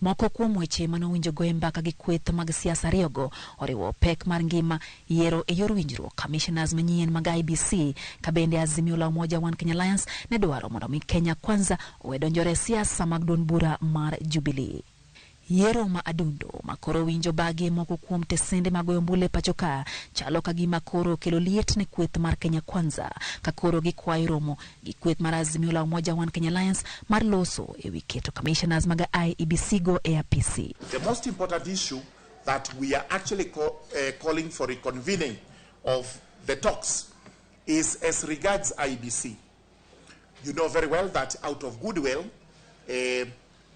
Speaker 9: Moko kuom weche manowinjo goye mbaka gi kweth mag siasa 2 go oriwo pek mar ngima, yiero e yor winjruok, commissioners manyien mag IEBC ka bende Azimio la Umoja One Kenya Alliance ne dwaro mondo mi Kenya Kwanza owe donjore e siasa mag duond bura mar Jubilee. Yiero ma adundo ma koro winjo bagi moko kuom tesende mag goyo ombulu e pacho ka chalo ka gima koro kelo liet ne kweth mar Kenya Kwanza ka koro gikwayo romo gi kweth mar Azimio la Umoja One Kenya Alliance mar loso ewi keto commissioners mag IEBC go e apisi.
Speaker 10: The most important issue that we are actually calling for reconvening of the talks is as regards IEBC. You know very well that out of goodwill,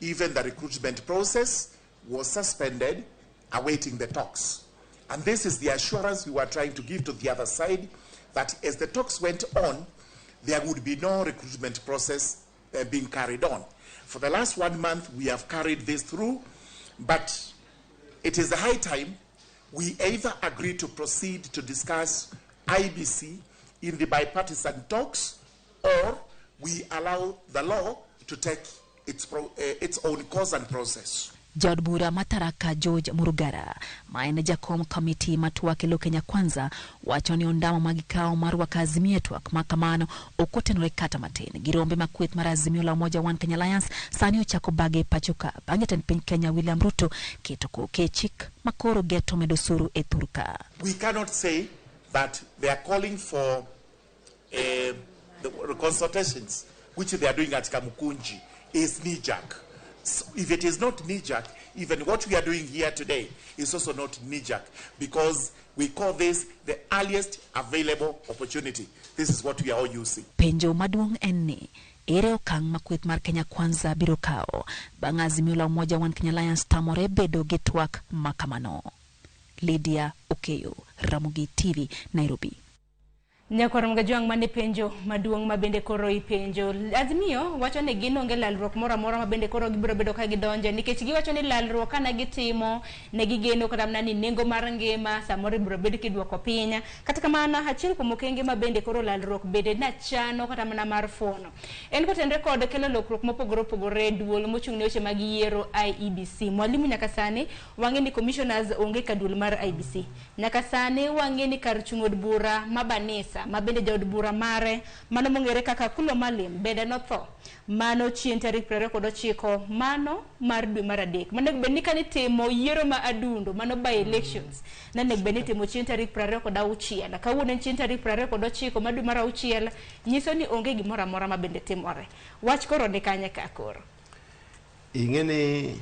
Speaker 10: even the recruitment process was suspended awaiting the talks. And this is the assurance we were trying to give to the other side, that as the talks went on, there would be no recruitment process being carried on. For the last 1 month, we have carried this through, but it is the high time we either agree to proceed to discuss IEBC in the bipartisan talks, or we allow the law to take its own course and process.
Speaker 9: Jaod bura ma Tharaka George Murugara ma en jakom komiti ma twak e lo Kenya Kwanza wacho ni ondamo ma gikawo mar rwako Azimio e twak ma kamano ok otenore kata matin gi rombe ma kweth mar Azimio la Umoja One Kenya Alliance sani ochako bage e pacho ka bang' jatend piny Kenya William Ruto keto koke chik ma koro geto medo osuru e thur ka.
Speaker 10: We cannot say that they are calling for the consultations which they are doing at Kamukunji is knee-jerk. So if it is not knee-jerk, even what we are doing here today is also not knee-jerk, because we call this the earliest available opportunity. This is what we are all using.
Speaker 9: Penjo maduong' en ni ere okang' ma kweth mar Kenya Kwanza biro kawo bang' Azimio la Umoja One Kenya Alliance tamore bedo gi twak ma kamano. Lydia Okeyo, Ramogi TV, Nairobi.
Speaker 2: Nyakwar Mgajwang' mane penjo maduong' ma bende koro ipenjo. Azimio wacho ni gin onge lalruok moro amora ma bende koro gibiro bedo ka gidonje, nikech giwacho ni lalruok kana gitimo ne gigeno kata mana ni nengo mar ngima samoro ibiro bed kiduoko piny. Kata kamano achiel kuom okenge ma bende koro lalruok bende nachano kata mana mar fuono en kotenre kod kelo lokruok mopogore opogore e duol mochung' ne weche mag yiero IEBC. Mwalimu, nyaka sani wang'e ni commissioners onge ka duol mar IEBC. Nyaka sani wang'e ni kar chung' od bura ma Banisa ma bende jaod bura mare mano mong'ere kaka Kulo Malim bende notho mano chieng' tarik 29 mano mar dwe mar 3. Manego bed ni kanitimo yiero ma adundo mano by elections nanego bed ni itimo chieng' tarik 26. Kawuono en chieng' tarik 29 mar dwe mar 6, nyiso ni onge gimoro amora ma bende timore. Wach koro ni kanye ka koro?
Speaker 8: Ing'e ni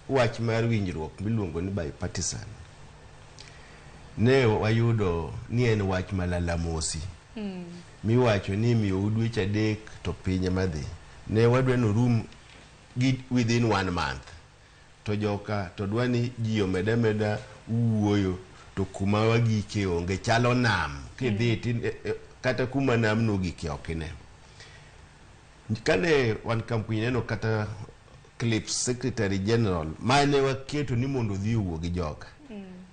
Speaker 8: wach mar winjruok miluongo ni bipartisan ne wayudo ni en wach malalamosi miwacho ni miyou dweche 3 to piny ema dhi. Ne wadwa ni orum gi within 1 month to joka to dwa ni ji omed ameda wuoyo to kuma wagike onge, chalo nam kidhi Kata kuma nam nogike ok ine. Kane wan kampu ineno kata clips Secretary General mane waketo ni mondo odhi owuo gi joka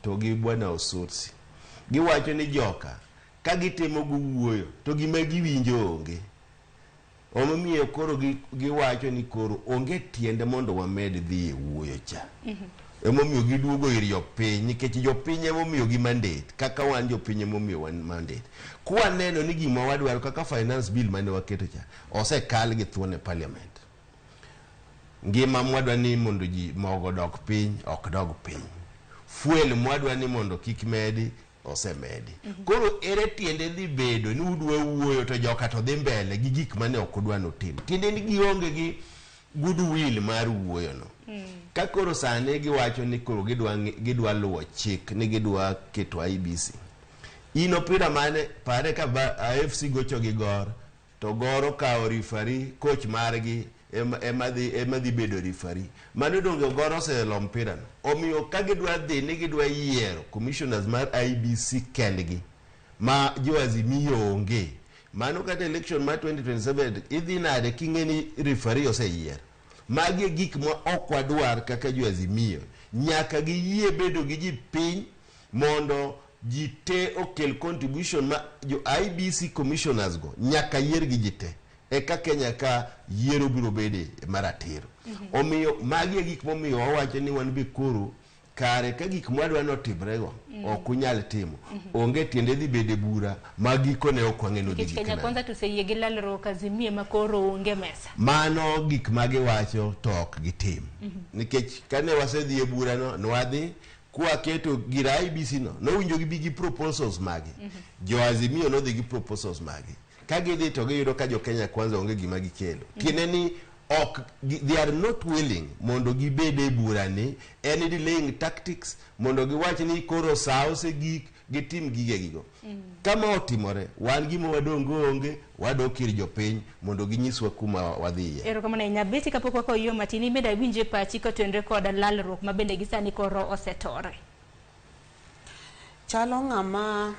Speaker 8: to gi bwana Osotsi. Giwacho ni joka ka gitemo guwuoyo to gima giwinjo onge. Omomiyo koro giwacho ni koro onge tiende mondo wamed dhi e wuoyo cha. Emomiyo giduogo ir jopiny nikech jopiny emomiyo gi mandate kaka wan jopiny emomiyo wan mandate. Kwaneno ni gima wadwaro kaka finance bill mane waketo cha osekal gi thuon e parliament. Ngima mwadwa ni mondo ji mogo dok piny ok dog piny. Fuel mwadwa ni mondo kik medi osemedi. Koro ere tiende dhi bedo ni udwa wuoyo to joka to dhi mbele gi gik mane ok udwa notim. Tiende ni gionge gi goodwill mar wuoyo no. Ka koro sani giwacho ni koro gidwa luwo chik ni gidwa keto IEBC. In opira mane pare ka AFC gocho gi Gor to Gor okawo referee coach margi ema dhi bedo referee. Mano donge Gor oselo mpira no. Omiyo ka gidwa dhi ni gidwa yiero commissioners mar IEBC kendgi ma jo Azimio onge. Mano kata election mar 2027 idhi nade king'e ni referee oseyier. Magi e gik ma ok wadwar kaka jo Azimio. Nyaka giyie bedo gi ji piny mondo ji te okel contribution ma jo IEBC commissioners go nyaka yier gi ji te. Eka Kenya ka yiero biro bede maratiro. Omiyo magi e gik momiyo wawacho ni wan be koro kare ka gik mwadwa notimrego ok unyal timo. Onge tiende dhi bede bura ma gikone ok wang'e ni odhi
Speaker 2: Nikech Kenya
Speaker 8: gik nade.
Speaker 2: Kwanza toseyie gi lalruok Azimio ma koro onge mesa.
Speaker 8: Mano gik ma giwacho to ok gitim. Nikech kane wasedhi e burano, nwadhi kwaketo gir IEBC no, nowinjo gibi gi proposals magi. Jo Azimio nodhi gi proposals magi. Ka gidhi to giyudo ka jo Kenya Kwanza onge gima gikelo. Tiende ni ok they are not willing mondo gibed e burani, en delaying tactics mondo giwach ni koro sa osegik gitim gigegigo. Kama otimore, wan gima wadong' go onge, wadok ir jopiny mondo ginyiswa kuma wadhiye.
Speaker 2: Erokamano ahinya. Betty, kapok wakawo yo matin, imedo awinjo e pachi kotenore kod lalruok ma bende gisani koro osetore.
Speaker 7: Chalo ng'ama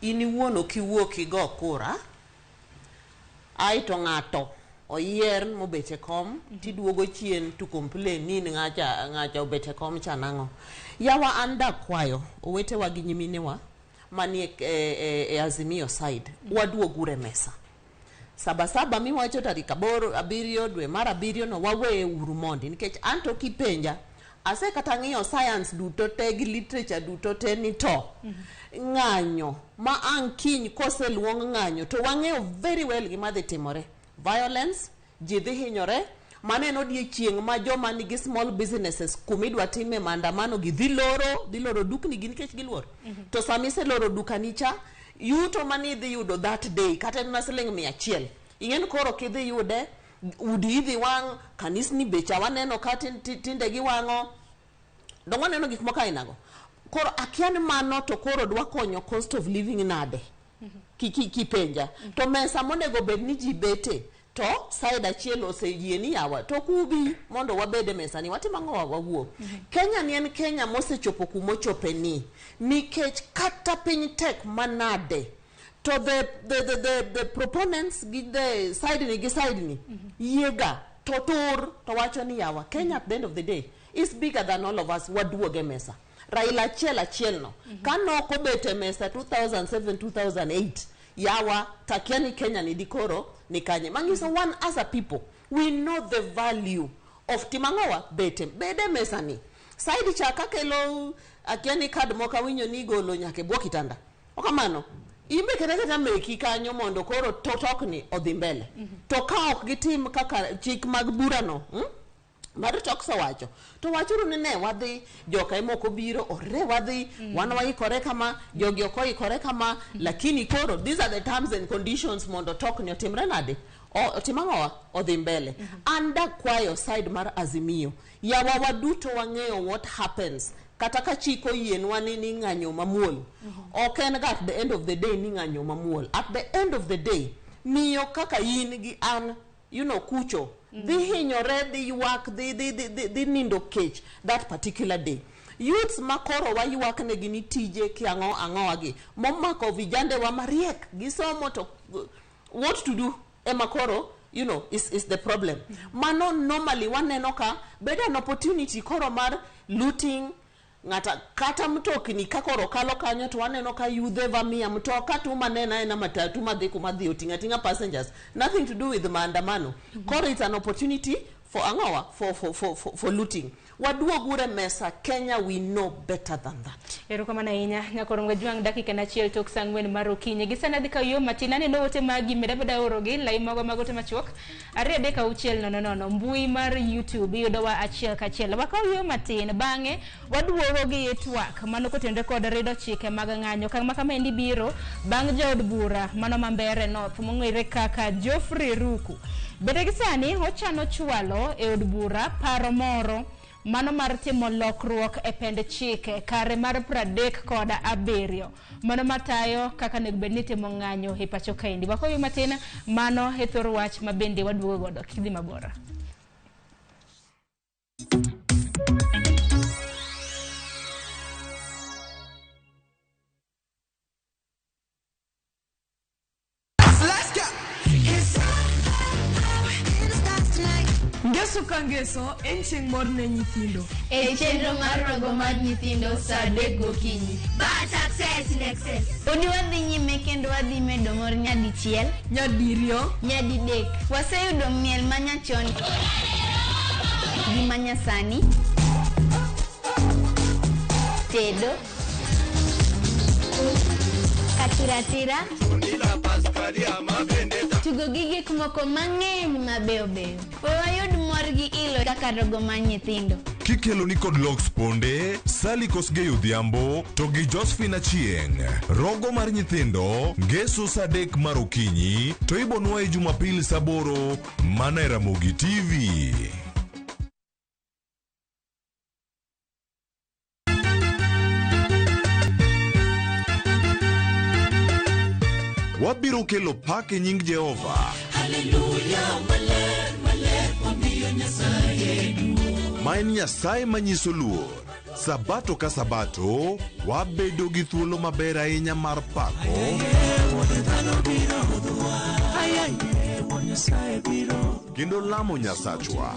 Speaker 7: in iwuon ok iwuok igo kura, aeto ng'ato oyier mobet e kom tiduogo chien to complain ni in ng'acha obet e kom cha nang'o. Yawa an dakwayo owetewa gi nyiminewa manie e Azimio side, waduoguru e mesa. Saba miwacho tarik 8 dwe mar 7 no waweye uru mondi nikech anto kipenja ase kata ng'iyo science duto te gi literature duto te ni to ng'anyo ma ang' kiny koseluong ng'anyo to wang'eyo very well gima dhi timore. Violence, ji dhi hinyore, mano en odiechieng' ma joma nigi small businesses kumidwa time maandamano gi dhi loro dukni gi nikech giluor. To sama iseloro dukani cha, yuto mane idhi yudo that day kata en mana siling 100. Ing'e ni koro kidhi yude, udi idhi wang', kanisni becha waneno ka tinde giwang'o. Dong waneno gik moko ainago. Koro akia ni mano to koro dwa konyo cost of living nade. Kipenja. To mesa monego bed ni ji bete to side achiel oseyie ni yawa to kubi mondo wabed e mesa ni watim ang'o wawuo. Kenya ni en Kenya mosechopo kumochope ni nikech kata piny tek manade to the proponents gi the side ni gi side ni yiega to tur to wacho ni yawa Kenya at the end of the day is bigger than all of us, waduoge mesa. Raila achiel achiel no ka nok obet e mesa 2007 2008 yawa takia ni Kenya ni dikoro ni kanye. Manyiso one as a people we know the value of timang'owa bede mesa ni side cha kakelo akia ni kad moko awinjo ni igolo nyaka e bwo kitanda. Okamano imbe kata meki kanyo mondo koro tokni odhi mbele. To ka ok gitim kaka chik mag burano mar talks owacho to wachuru ni ne wadhi joka emoko biro ore wadhi wan waikore kama jogi ok oikore kama lakini koro these are the terms and conditions mondo tokni otimre nade otim ang'owa odhi mbele. An dakwayo side mar Azimio yawa waduto wang'eyo what happens kata ka chik oyienwa ni ng'anyo mamuol. Ok en ga at the end of the day ni ng'anyo mamuol. At the end of the day miyo kaka in gi an you know kucho dhi hinyore dhi ywak dhi nindo kech that particular day. Youths ma koro waywak negi ni tije ki ang'o ang'owa gi momako vijande wa mariek gisomo to what to do ema koro is the problem. Mano normally waneno ka bedo an opportunity koro mar looting ng'ata kata mtokni ka koro kalo kanyo to waneno ka yudhe vamia mtoka tu manena ena matatu madhi kuma dhi oting'o ating'a passengers, nothing to do with maandamano. Koro it's an opportunity for ang'owa for looting. Waduog uru e mesa. Kenya, we know better than that.
Speaker 2: Erokamano ahinya nyakoro Ngajwang', dakika en achiel tok sa 4 mar okinyi. Gi sani adhi kawo yo matin, aneno ote magi, med ameda orogi lai magwa mag ote machuok 23600. Mbui mar YouTube iyudowa achiel kachiel. Wakaw yo matin, bang'e waduogo gi twak mano kotenore kod rido chike mag ng'anyo. Okang' ma kamaendi biro bang' jaod bura mano ma Mbeere North mong'ere kaka Geoffrey Ruku. Bende gi sani ochano chwalo e od bura paro moro mano mar timo lokruok e pend chike kare mar 37 mano matayo kaka onego bed ni itimo ng'anyo e pacho kaendi. Wakowi matin, mano e thor wach ma bende waduogo godo. Kik idhi mabor.
Speaker 11: Ngeso ka ngeso en chieng' mor ne nyithindo.
Speaker 12: E chenro mar rogo mar nyithindo saa 3 gokinyi.
Speaker 13: But success in excess.
Speaker 12: Podi wadhi nyime kendo wadhi medo mor nyadichiel,
Speaker 11: nyadiriyo,
Speaker 12: nyadidek. Waseyudo miel manyachon gi manyasani, tedo, katiratira, tugo gi gik moko mang'eny mabeyo beyo. We wayud mor gi ilo kaka rogo mar nyithindo.
Speaker 14: Kikelo ni kod Lox Ponde, Sally Kosgei Odhiambo to gi Josephine Achieng'. Rogo mar nyithindo, ngeso saa 3 mar okinyi to ibonwa e Jumapil saa 8 mana e Ramogi TV. Wabiro kelo pak e nying Jehova.
Speaker 15: Haleluya, maler, maler, wamiyo Nyasaye duong'.
Speaker 14: Ma en Nyasaye manyiso luor. Sabato ka sabato, wabedo gi thuolo maber ahinya mar pako kendo lamo Nyasachwa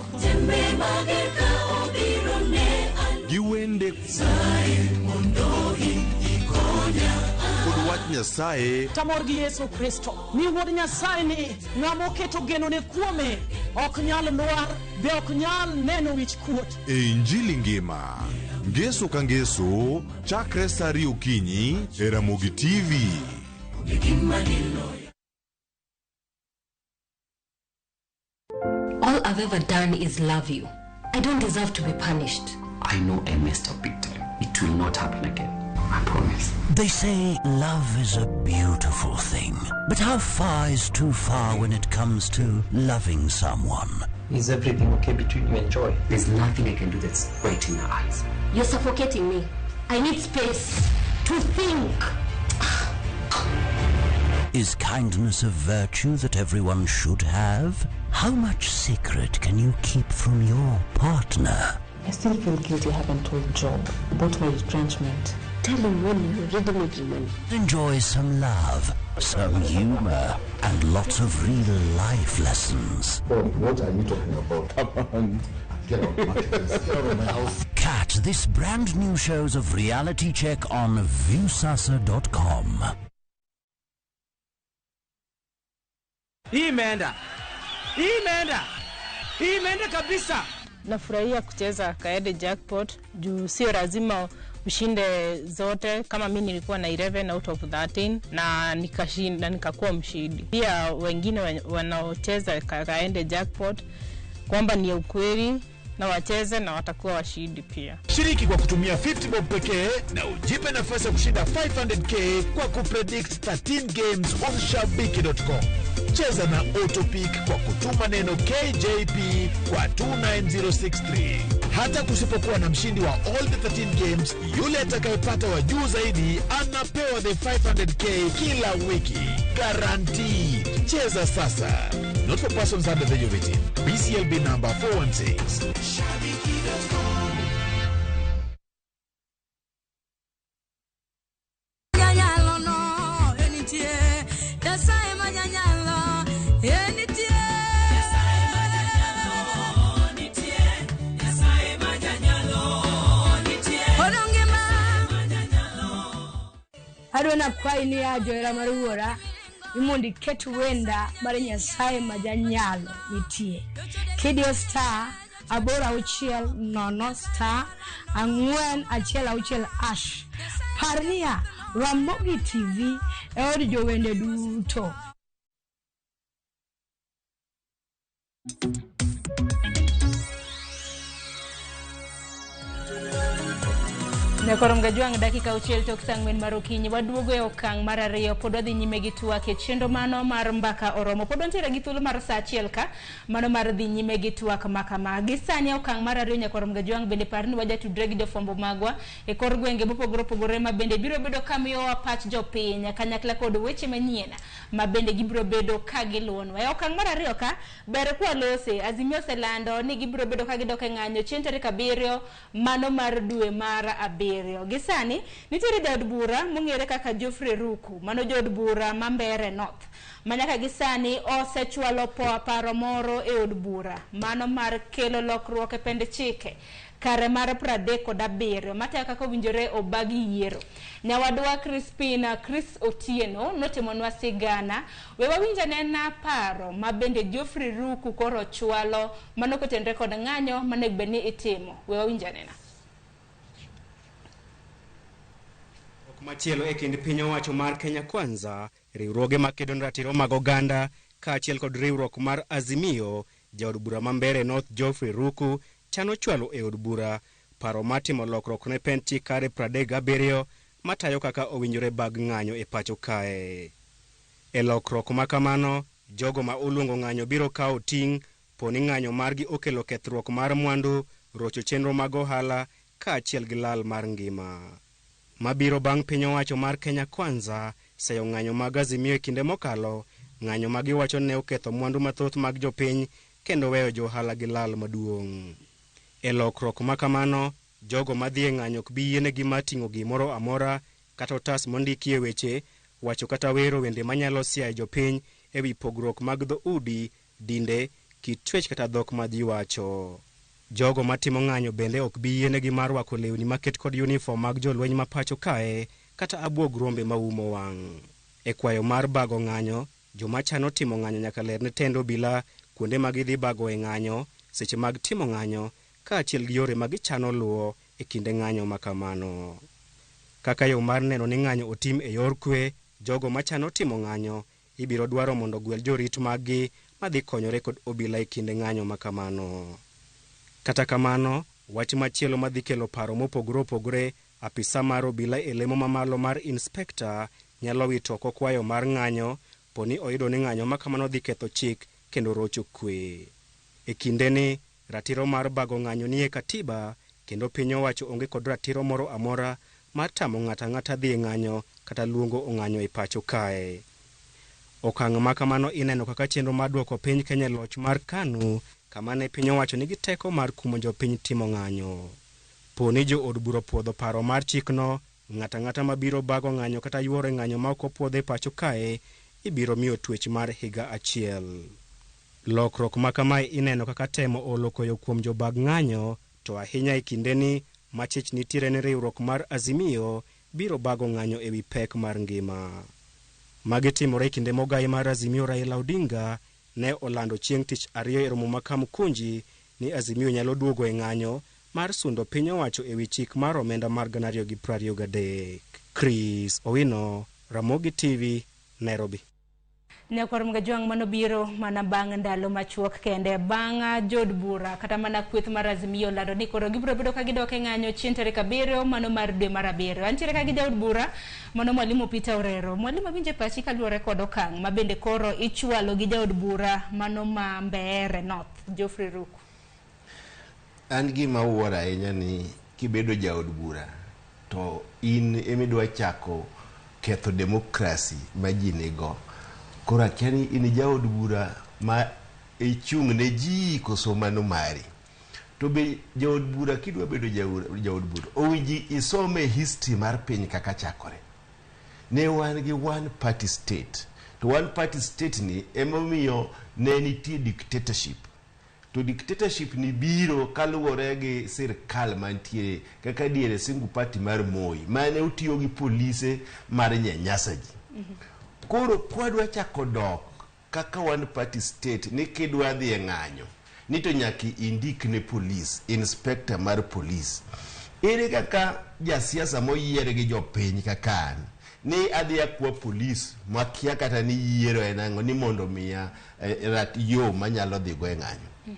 Speaker 14: gi wende kod wach Nyasaye.
Speaker 16: Tamor gi Yesu Kristo ni wuod Nyasaye ni ng'ama oketo genone kuome ok nyal lwar be ok nyal neno wich kuot.
Speaker 14: E Injili ngima, ngeso ka ngeso, chakre saa 2 okinyi e Ramogi TV.
Speaker 17: All I've ever done is love you. I don't deserve to be punished.
Speaker 18: I know I messed up big time. It will not happen again. I promise.
Speaker 1: They say love is a beautiful thing, but how far is too far when it comes to loving someone?
Speaker 18: Is everything okay between you and Joy? There's nothing I can do that's right in her eyes.
Speaker 17: You're suffocating me. I need space to think.
Speaker 1: Is kindness a virtue that everyone should have? How much secret can you keep from your partner?
Speaker 19: I still feel guilty I haven't told Job about my retrenchment.
Speaker 17: Tell him when you're ready making money.
Speaker 1: Enjoy some love, some humor, and lots of real life lessons.
Speaker 20: What are you talking about? Come on. Get out, Marcus. Get out of my house.
Speaker 1: Catch this brand new shows of Reality Check on Viusasa.com.
Speaker 16: Hii imeenda. Hii imeenda. Hii imeenda kabisa.
Speaker 21: Nafurahia kucheza Kaede Jackpot juu sio lazima ushinde zote. Kama mi nilikuwa na 11 out of 13 na nikashinda, nikakuwa mshindi. Pia wengine wanaocheza Kaende Jackpot kwamba ni ukweli na wacheze na watakuwa washindi pia.
Speaker 22: Shiriki kwa kutumia 50 bob pekee na ujipe nafasi ya kushinda 500K kwa kupredict 13 games on shabiki.com. Cheza na Autopick kwa kutuma neno KJP kwa 29063. Hata kusipokuwa na mshindi wa all the 13 games, yule atakayepata wa juu zaidi anapewa the 500K kila wiki. Guaranteed. Cheza sasa. Not for persons under the age of 18. BCLB number 416.
Speaker 11: Nyasaye ma janyalo nitie. Nyasaye ma janyalo nitie. Nyasaye ma janyalo nitie. Odonge ma
Speaker 4: Adwa nakwayi ni ya johera mar wuora ni mondo iket wenda mar Nyasaye ma janyalo nitie. Kidiyo star 8 6 0 star 4 1 6 hash. Par niya, Ramogi TV e od jowende duto.
Speaker 2: Nyakorom Gajwang' dakika 6 tok saa 4 mar okinyi waduogo e okang' mar 2 pod wadhi nyime gi twak e chenro mano mar mbaka oromo pod wantiere gi thuolo mar saa 1 ka mano mar dhi nyime gi twak makama gi sani e okang' mar 2 Nyakorom Gajwang' bende par ni wajatudre gi jofwambo magwa e kor gwenge mopogore opogore ma bende biro bedo ka miyowa pach jopiny kanyakla kod weche manyien ma bende gibiro bedo ka giluwonwa e okang' mar 2 ka ber kwalose Azimio oselando ni gibiro bedo ka gidok e ng'anyo chieng' tarik 7 mano mar dwe mar 7. Gi sani nitiere jaod bura mong'ere kaka Geoffrey Ruku, mano jaod bura ma Mbeere North, ma nyaka gi sani osechwalo paro moro e od bura mano mar kelo lokruok e pend chike kare mar 37 matayo kaka owinjore obag yiero. Nyawadwa Crispina Chris Otieno notimonwa sigana, we wawinj anena paro ma bende Geoffrey Ruku koro chwalo mano kotenre kod ng'anyo manego bed ni itimo. We wawinj anena.
Speaker 6: Machielo e kind piny owacho mar Kenya Kwanza, riwruoge makedo ne ratiro mag oganda kaachiel kod riwruok mar Azimio, jaod bura ma Mbeere North Geoffrey Ruku chano chwalo e od bura paro mar timo lokruok ne pend chik kare 37 matayo kaka owinjore bag ng'anyo e pacho kae. E lokruok ma kamano, jogo ma oluongo ng'anyo biro kawo ting' poni ng'anyo margi okelo kethruok mar mwandu, rocho chenro mag ohala kaachiel gi lal mar ngima. Mabiro bang' piny owacho mar Kenya Kwanza seyo ng'anyo mag Azimio e kinde mokalo, ng'anyo ma giwacho ne oketho mwandu mathoth mag jopiny kendo weyo johala gi lal maduong'. E lokruok ma kamano, jogo madhi e ng'anyo ok bi yienegi mar ting'o gimoro amora kata otas mondikie weche, wacho kata wero wende manyalo siayo jopiny e wi pogruok mag dhoudi, dinde, kit chwech kata dhok ma ji wacho. Jogo matimo ng'anyo bende ok bi yienegi mar rwako lewni maket kod uniform mag jolweny ma pacho kae kata abuog rombe maumo wang'. E kwayo mar bago ng'anyo, joma chano timo ng'anyo nyaka ler ne tend obila kuonde ma gidhi bago e ng'anyo, seche mag timo ng'anyo, kaachiel gi yore ma gichano luwo e kinde ng'anyo ma kamano. Kaka yo mar neno ni ng'anyo otim e yor kwe, jogo machano timo ng'anyo ibiro dwaro mondo gwel jorit maggi madhi konyore kod obila e kinde ng'anyo ma kamano. Kata kamano, wach machielo madhi kelo paro mopogore opogore, apisa mar obila e lemo mamalo mar inspekta nyalo wito oko kwayo mar ng'anyo poni oyudo ni ng'anyo ma kamano dhi ketho chik kendo rocho kwe. E kindeni, ratiro mar bago ng'anyo nie katiba kendo piny owacho onge kod ratiro moro amora mar tamo ng'ato ang'ata dhi e ng'anyo kata luongo ong'anyo e pacho kae. Okang' ma kamano ineno kaka chenro mar duoko piny Kenya e loch mar KANU kama ne piny owacho nigi teko mar kumo jopiny timo ng'anyo. Poni jo od bura opuodho paro mar chikno, ng'ato ang'ata mabiro bago ng'anyo kata yuoro e ng'anyo ma ok opuodhe e pacho kae ibiro miyo twech mar higa achiel. Lokruok ma kamae ineno kaka temo olo koyo kuom jobag ng'anyo, to ahinya e kindeni ma chich nitiere ni riwruok mar Azimio biro bago ng'anyo e wi pek mar ngima. Magi timore e kinde mogai mar Azimio Raila Odinga ne olando chieng' tich ariyo e romo ma Kamukunji ni Azimio nyalo duogo e ng'anyo mar sundo piny owacho e wi chik mar omenda mar 2023. Chris Owino, Ramogi TV, Nairobi.
Speaker 2: Nyakwar Mgajwang' mano biro mana bang' ndalo machuok kende bang' jod bura kata mana kweth mar Azimio lando ni koro gibiro bedo ka gidok e ng'anyo chieng' tarik 7 mano mar dwe mar 7. Antiere ka gi jaod bura mano Mwalimu Peter Orero. Mwalimu awinje pachi kaluwore kod okang' ma bende koro ichwalo gi jaod bura mano ma Mbeere North Geoffrey Ruku.
Speaker 8: An gima wuoro ahinya ni kibedo jaod bura to in emidwa chako ketho demokrasi ma ji nigo. Koro akia ni in jaod bura ma ichung' ne ji koso mano mari. To be jaod bura kidwa bedo jaod bura owinji isome history mar piny kaka chakore. Ne wan gi one party state. To one party state ni emomiyo ne nitie dictatorship. To dictatorship ni biro kaluwore gi sirkal mantiere kaka diere single party mar Moi mane otiyo gi polise mar nyanyasa ji. Koro kwadwa chako dok kaka one party state ni kidwa dhi e ng'anyo ni to nyaka indik ne polis, inspector mar polis. Ere kaka jasiasa moyier gi jopiny kaka an ni adhi akwa polis makia kata ni yiero en ang'o ni mondo miya yo manyalo dhigo e ng'anyo.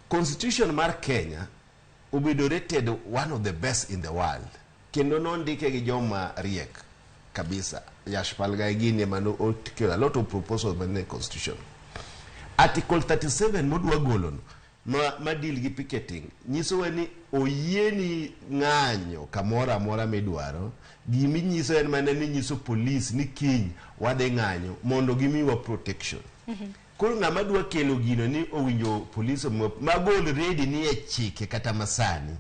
Speaker 8: Constitution mar Kenya obedo rated one of the best in the world kendo nondike gi joma riek kabisa. Yashpal Ghai gini ema nokelo a lot of proposals mane constitution. Article 37 modwa golo no ma deal gi picketing nyisowa ni oyieni ng'anyo kamoro amora midwaro. Giminyiso en mana ni nyiso polis ni kiny wadhi ng'anyo mondo gimiwa protection. Koro ng'ama dwa kelo gino ni owinjo polis mago already ni e chike kata masani.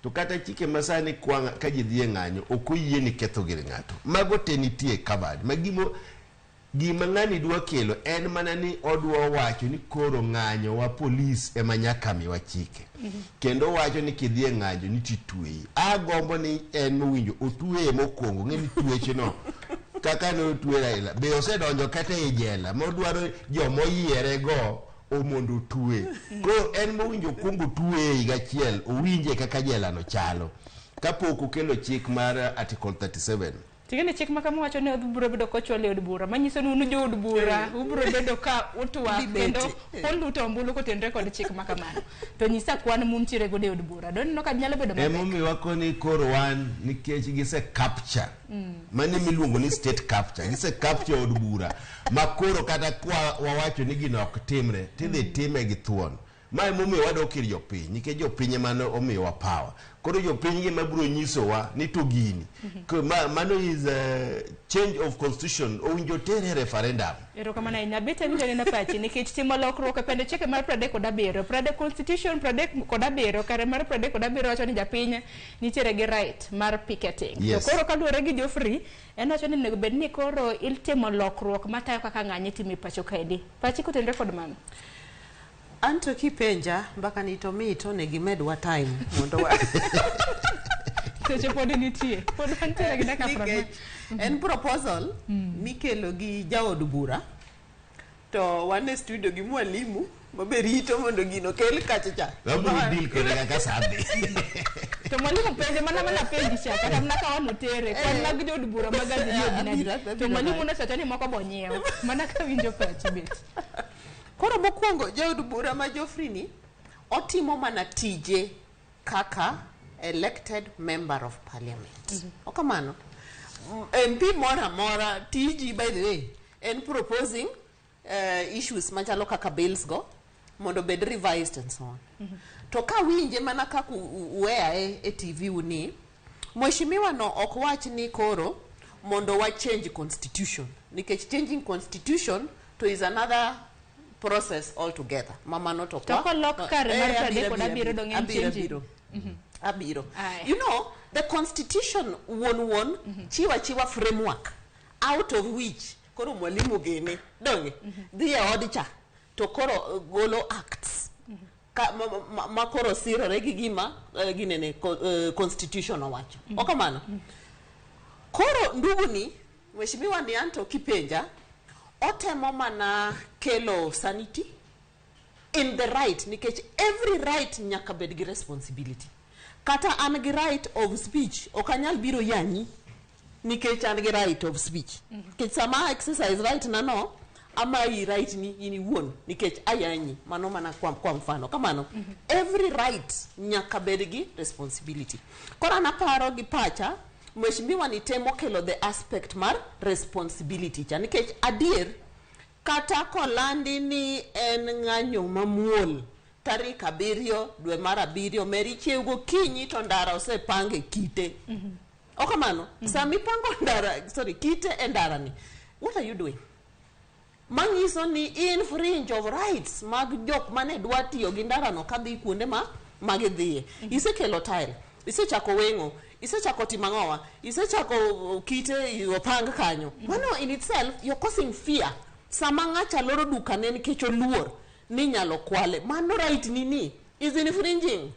Speaker 8: To kata chike masani kwa ka ji dhi e ng'anyo ok oyieni ketho gir ng'ato. Mago te nitie covered. Ma gima ng'ani dwa kelo en mana ni odwa wacho ni koro ng'anyo wa polis ema nyaka miwa chike. Kendo wacho ni kidhi e ng'anyo ni titweyi. Agombo ni en mowinjo otweye mokwongo ng'e ni tweche no kaka ne otwe Raila be osedonjo kata e jela modwaro jomoyiere go mondo otwe. Koro en mowinjo okwongo otweye higa achiel owinje kaka jela no chalo kapok okelo chik mar Article 37.
Speaker 2: Ting'eni chik ma kama wacho ni ubiro bedo kochwal e od bura manyiso ni un jood bura ubiro bedo ka utwak kendo uluto ombulu kotenore kod chik ma kamano. To nyisa kwan muntiere godo e od bura. Doneno ka nyalo bedo mapek.
Speaker 8: Emomiyo wakoni koro wan nikech gise capture mano miluongo ni state capture gise capture od bura ma koro kata kwa wawacho ni gino ok timre tidhi time gi thuon. Ma emomiyo wadok ir jopiny nikech jopiny ema ne omiyowa power. Koro jopiny gi ema biro nyisowa ni to gini. Mano is a change of constitution owinjo tere e referendum.
Speaker 2: Erokamano ahinya. Bete winjo neno pachi nikech timo lokruok e pend chike mar 37 pradek constitution 37 kare mar 37 wacho ni japiny nitiere gi right mar picketing.
Speaker 8: Yes.
Speaker 2: To koro kaluwore gi Geoffrey en wacho ni onego bed ni koro itimo lokruok matayo kaka ng'anyo itimo e pacho kaendi. Pachi kotenore kod mano.
Speaker 7: Anto kipenja mbaka ni to mit onego imedwa time mondo wa
Speaker 2: Seche pod nitie. Pod wantiere gi dakika
Speaker 7: Nikech
Speaker 2: 40.
Speaker 7: en proposal mikelo gi jaod bura to wan e studio gi mwalimu mabe rito mondo gino kel kacha cha.
Speaker 8: Wabiro deal kode kaka sadhi.
Speaker 2: To mwalimu penje mana penji cha kata mana ka wanotere kwan mag jood bura mag Azimio gin adi. To mwalimu nosewacho ni moko bonyiew mana ka winjo pachi bet.
Speaker 7: Koro mokwongo jaod bura ma Geoffrey ni otimo mana tije kaka elected member of parliament. Okamano. MP moro amora tiji by the way en proposing issues machalo kaka bills go mondo bed revised and so on. To ka winje mana kaka uweya e TV uni mheshimiwa no ok wach ni koro mondo wa change constitution nikech changing constitution to is another process altogether. Mama no to
Speaker 2: To kolok kare mar 37 dong' en changing.
Speaker 7: Abiro. You know, the constitution wuon chiwa framework out of which koro mwalimu gene donge dhi e od cha to koro golo acts ka ma koro sirore gi gima ginene constitution owacho. Okamano. Koro ndugu ni mheshimiwa ni anto kipenja otemo mana kelo sanity in the right nikech every right nyaka bed gi responsibility. Kata an gi right of speech ok anyal biro yanyi nikech an gi right of speech. Nikech sama exercise right na no amayi right ni in iwuon nikech ayanyi mano mana kwa mfano kamano. Every right nyaka bed gi responsibility. Koro an aparo gi pacha mheshimiwa ni temo kelo the aspect mar responsibility cha nikech adier kata kolandi ni en ng'anyo mamuol tarik 7 dwe mar 7 meri chiew gokinyi to ndara osepange kite. Okamano sama ipango ndara sorry kite e ndara ni what are you doing? Manyiso ni infringe of rights mag jok mane dwa tiyo gi ndara no kadhi kuonde ma magidhiye. Isekelo tile. Isechako weng'o, isechako timo ang'owa, isechako kite opang kanyo. Mano in itself you're causing fear. Sama ng'acha loro dukane nikech oluor ni nyalo kwale, mano right ni is infringing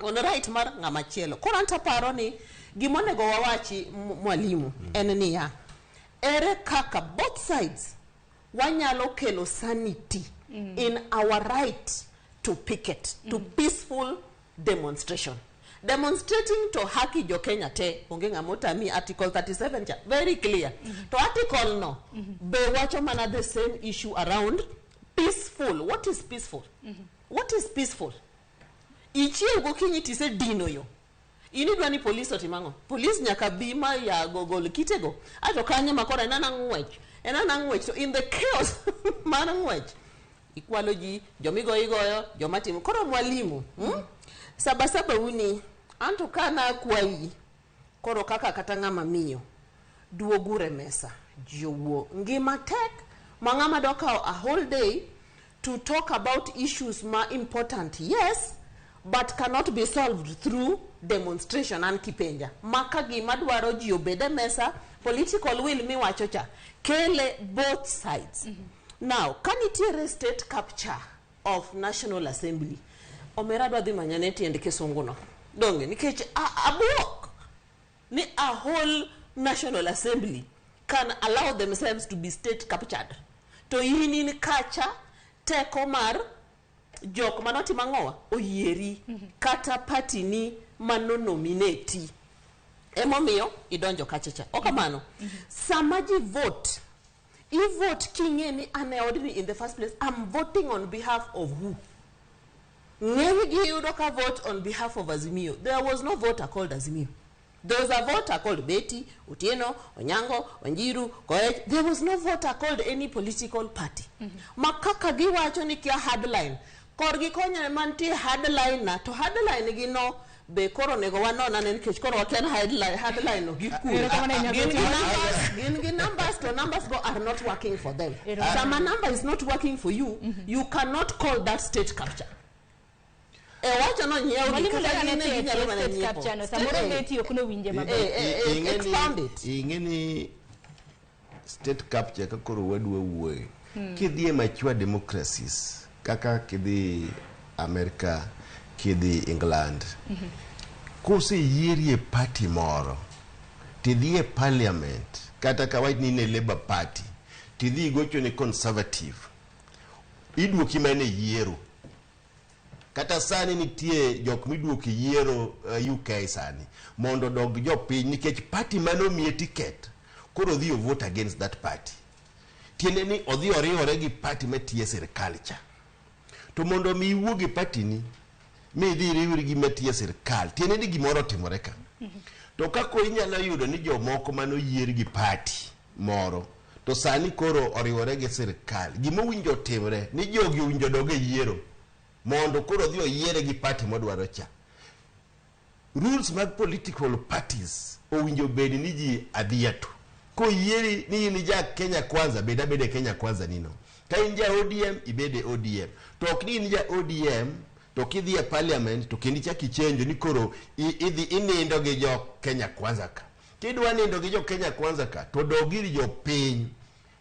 Speaker 7: on right mar ng'ama chielo. Koro an taparo ni gimonego wawachi, mwalimu, en niya, ere kaka both sides wanyalo kelo sanity in our right to picket, to peaceful demonstration. Demonstrating to haki jo Kenya te, onge ng'ama otami. Article 37 cha very clear. To article no be wacho mana the same issue around peaceful. What is peaceful? What is peaceful? Ichiew gokinyi tise dino yo, in idwa ni polis otim ang'o? Polis nyaka bi ma ya gol kitego ato kanyo ma koro en ana ng'wech, en ana ng'wech. To in the chaos mar ng'wech, ikwalo ji, jomigoyo igoyo, joma timo. Koro mwalimu, Sabasaba uni anto kana akwayi koro kaka kata ng'ama miyo, duogure mesa, ji owuo. Ngima tek ma ng'ama dwa kawo a whole day to talk about issues ma important, yes, but cannot be solved through demonstration. An kipenja maka gima dwaro ji obed e mesa, political will miwacho cha kele both sides. Now ka nitiere state capture of National Assembly, omera dwa dhi manyane tiend kisungu no, donge? Nikech abuok ni a whole National Assembly can allow themselves to be state captured, to in in kacha teko mar jok manotimo ang'owa oyieri kata party ni mano nominate emomiyo idonjo kacha cha. Okamano sama ji vote, i vote king'e ni an e odni in the first place, I'm voting on behalf of who? Ng'eny gi yudo ka vote on behalf of Azimio. There was no voter called Azimio. There was a voter called Betty, Otieno, Onyango, Wanjiru, Koech. There was no voter called any political party. Ma kaka giwacho ni kia hardline. Korgi konya mantie hardline na to hardline gi no be koro onego wanon ane nikech koro wakia ni hardline no gikure.
Speaker 2: Erokamano ahinya,
Speaker 7: Gin gi
Speaker 2: Betty.
Speaker 7: numbers, gin gi numbers, to numbers go are not working for them.
Speaker 2: Erokamano.
Speaker 7: Sama number is not working for you, you cannot call that state capture. E wacho no nyiew gi
Speaker 2: Mwalimu,
Speaker 7: kata
Speaker 2: lera
Speaker 7: gin
Speaker 2: ne tie
Speaker 7: ginyalo mana
Speaker 2: state
Speaker 7: nyiepo.
Speaker 2: capture no, samoro Betty ok nowinje maber.
Speaker 7: Expound it.
Speaker 8: Ing'e ni state capture ka koro wadwa wuoye, kidhi e mature democracies kaka kidhi America, kidhi England, koseyieri e party moro tidhi e parliament, kata ka wach ni in e Labour Party tidhi igocho ne Conservative, iduoki mana e yiero. Kata sani nitie jok miduoko e yiero UK sani mondo odog jopiny nikech party mane omiye ticket koro odhi o vote against that party. Tiende ni odhi oriwore gi party matiyo e sirikal cha. To mondo mi iwuog e party ni midhi iriwri gi matiyo e sirikal, tiende ni gimoro otimore ka. To kako inyalo yudo ni jomoko manoyier gi party moro to sani koro oriwore gi sirikal, gimowinjo otimre ni jogi owinjo dog e yiero mondo koro odhi oyiere gi party modwaro cha. Rules mag political parties owinjo bed ni ji adhia to koyieri ni in ja Kenya Kwanza, bed abeda e Kenya Kwanza nino. Ka in ja ODM, ibed e ODM. To ok ni in ja ODM to kidhi e parliament to kendo ichak ichenjo ni koro idhi inindo gi jo Kenya Kwanza ka. Kidwa nindo gi jo Kenya Kwanza ka to dog ir jopiny.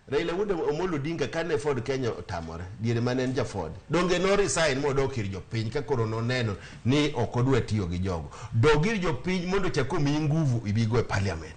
Speaker 8: Raila Wuod Omolo Odinga kane Ford Kenya otamore diere mane en ja Ford, donge no resign modok ir jopiny ka koro noneno ni ok odwa tiyo gi jogo. Dog ir jopiny mondo ochak omiyi nguvu ibigo e parliament.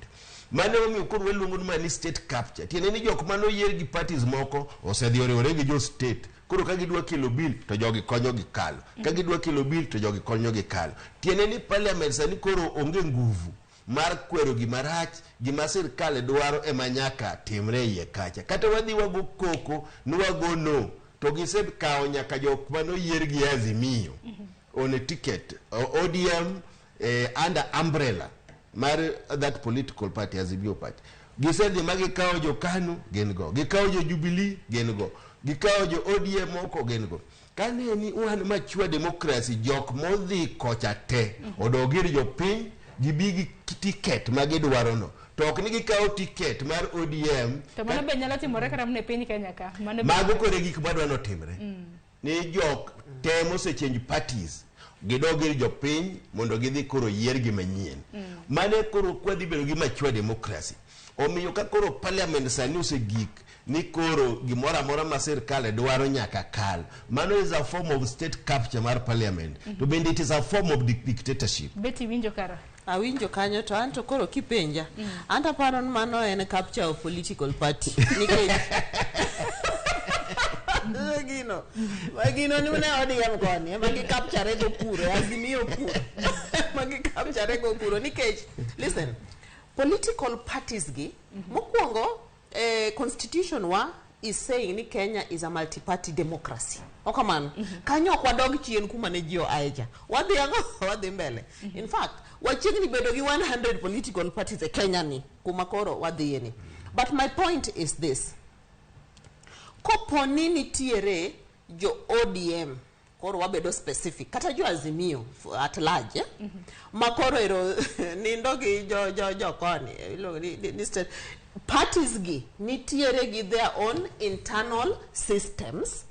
Speaker 8: Mano emomiyo koro waluongo ni ma ni state capture. Tiende ni jok mane oyier gi parties moko osedhi oriwore gi jo state. Koro ka gidwa kelo bill to jogi konyo gi kalo. Ka gidwa kelo bill to jogi konyo gi kalo. Tiende ni parliament sani koro onge nguvu mar kwero gima rach, gima sirkal dwaro ema nyaka timre iye kacha. Kata wadhi wago koko ni wago no, to gisekawo nyaka jok manoyier gi Azimio on a ticket ODM, under umbrella mar that political party, Azimio party. Gisedhi ma gikawo jo KANU gin go, gikawo jo Jubilee gin go, gikawo jo ODM moko gin go. Kane ni wan mature democracy, jok modhi kocha te odog ir jopiny gibi gi ticket ma gidwaro no, to ok ni gikawo ticket mar ODM.
Speaker 2: To mano be nyalo timore kata mana e piny Kenya ka. Mano be
Speaker 8: Mago kore gik madwa notimre ni jok te mose change parties. Gidog ir jopiny mondo gidhi koro yiergi manyien. Mane koro kwadhi bedo gi mature democracy. Omiyo ka koro parliament sani osegik ni koro gimoro amora ma sirkal dwaro nyaka kal. Mano is a form of state capture mar parliament. To bende it is a form of dictatorship.
Speaker 2: Betty winjo kara.
Speaker 7: Awinjo kanyo to anto koro kipenja. Anto aparo ni mano en capture of political party. Nikech gino gino ni ne ODM koni ema gi capture go kuro Azimio kuro ema gi capture go kuro nikech listen, political parties gi mokwongo, constitution wa is saying ni Kenya is a multi-party democracy. Okamano kanyo ok wadog chien kuma ne ji oae cha, wadhi ang'o, wadhi mbele. In fact, wachiegni bedo gi 100 political parties e Kenya ni kuma koro wadhiye ni. But my point is this: kopo ni nitiere jo ODM, koro wabedo specific, kata jo Azimio at large, eh? Ma koro ero nindo gi jo koni, iluongo ni state parties gi nitiere gi their own internal systems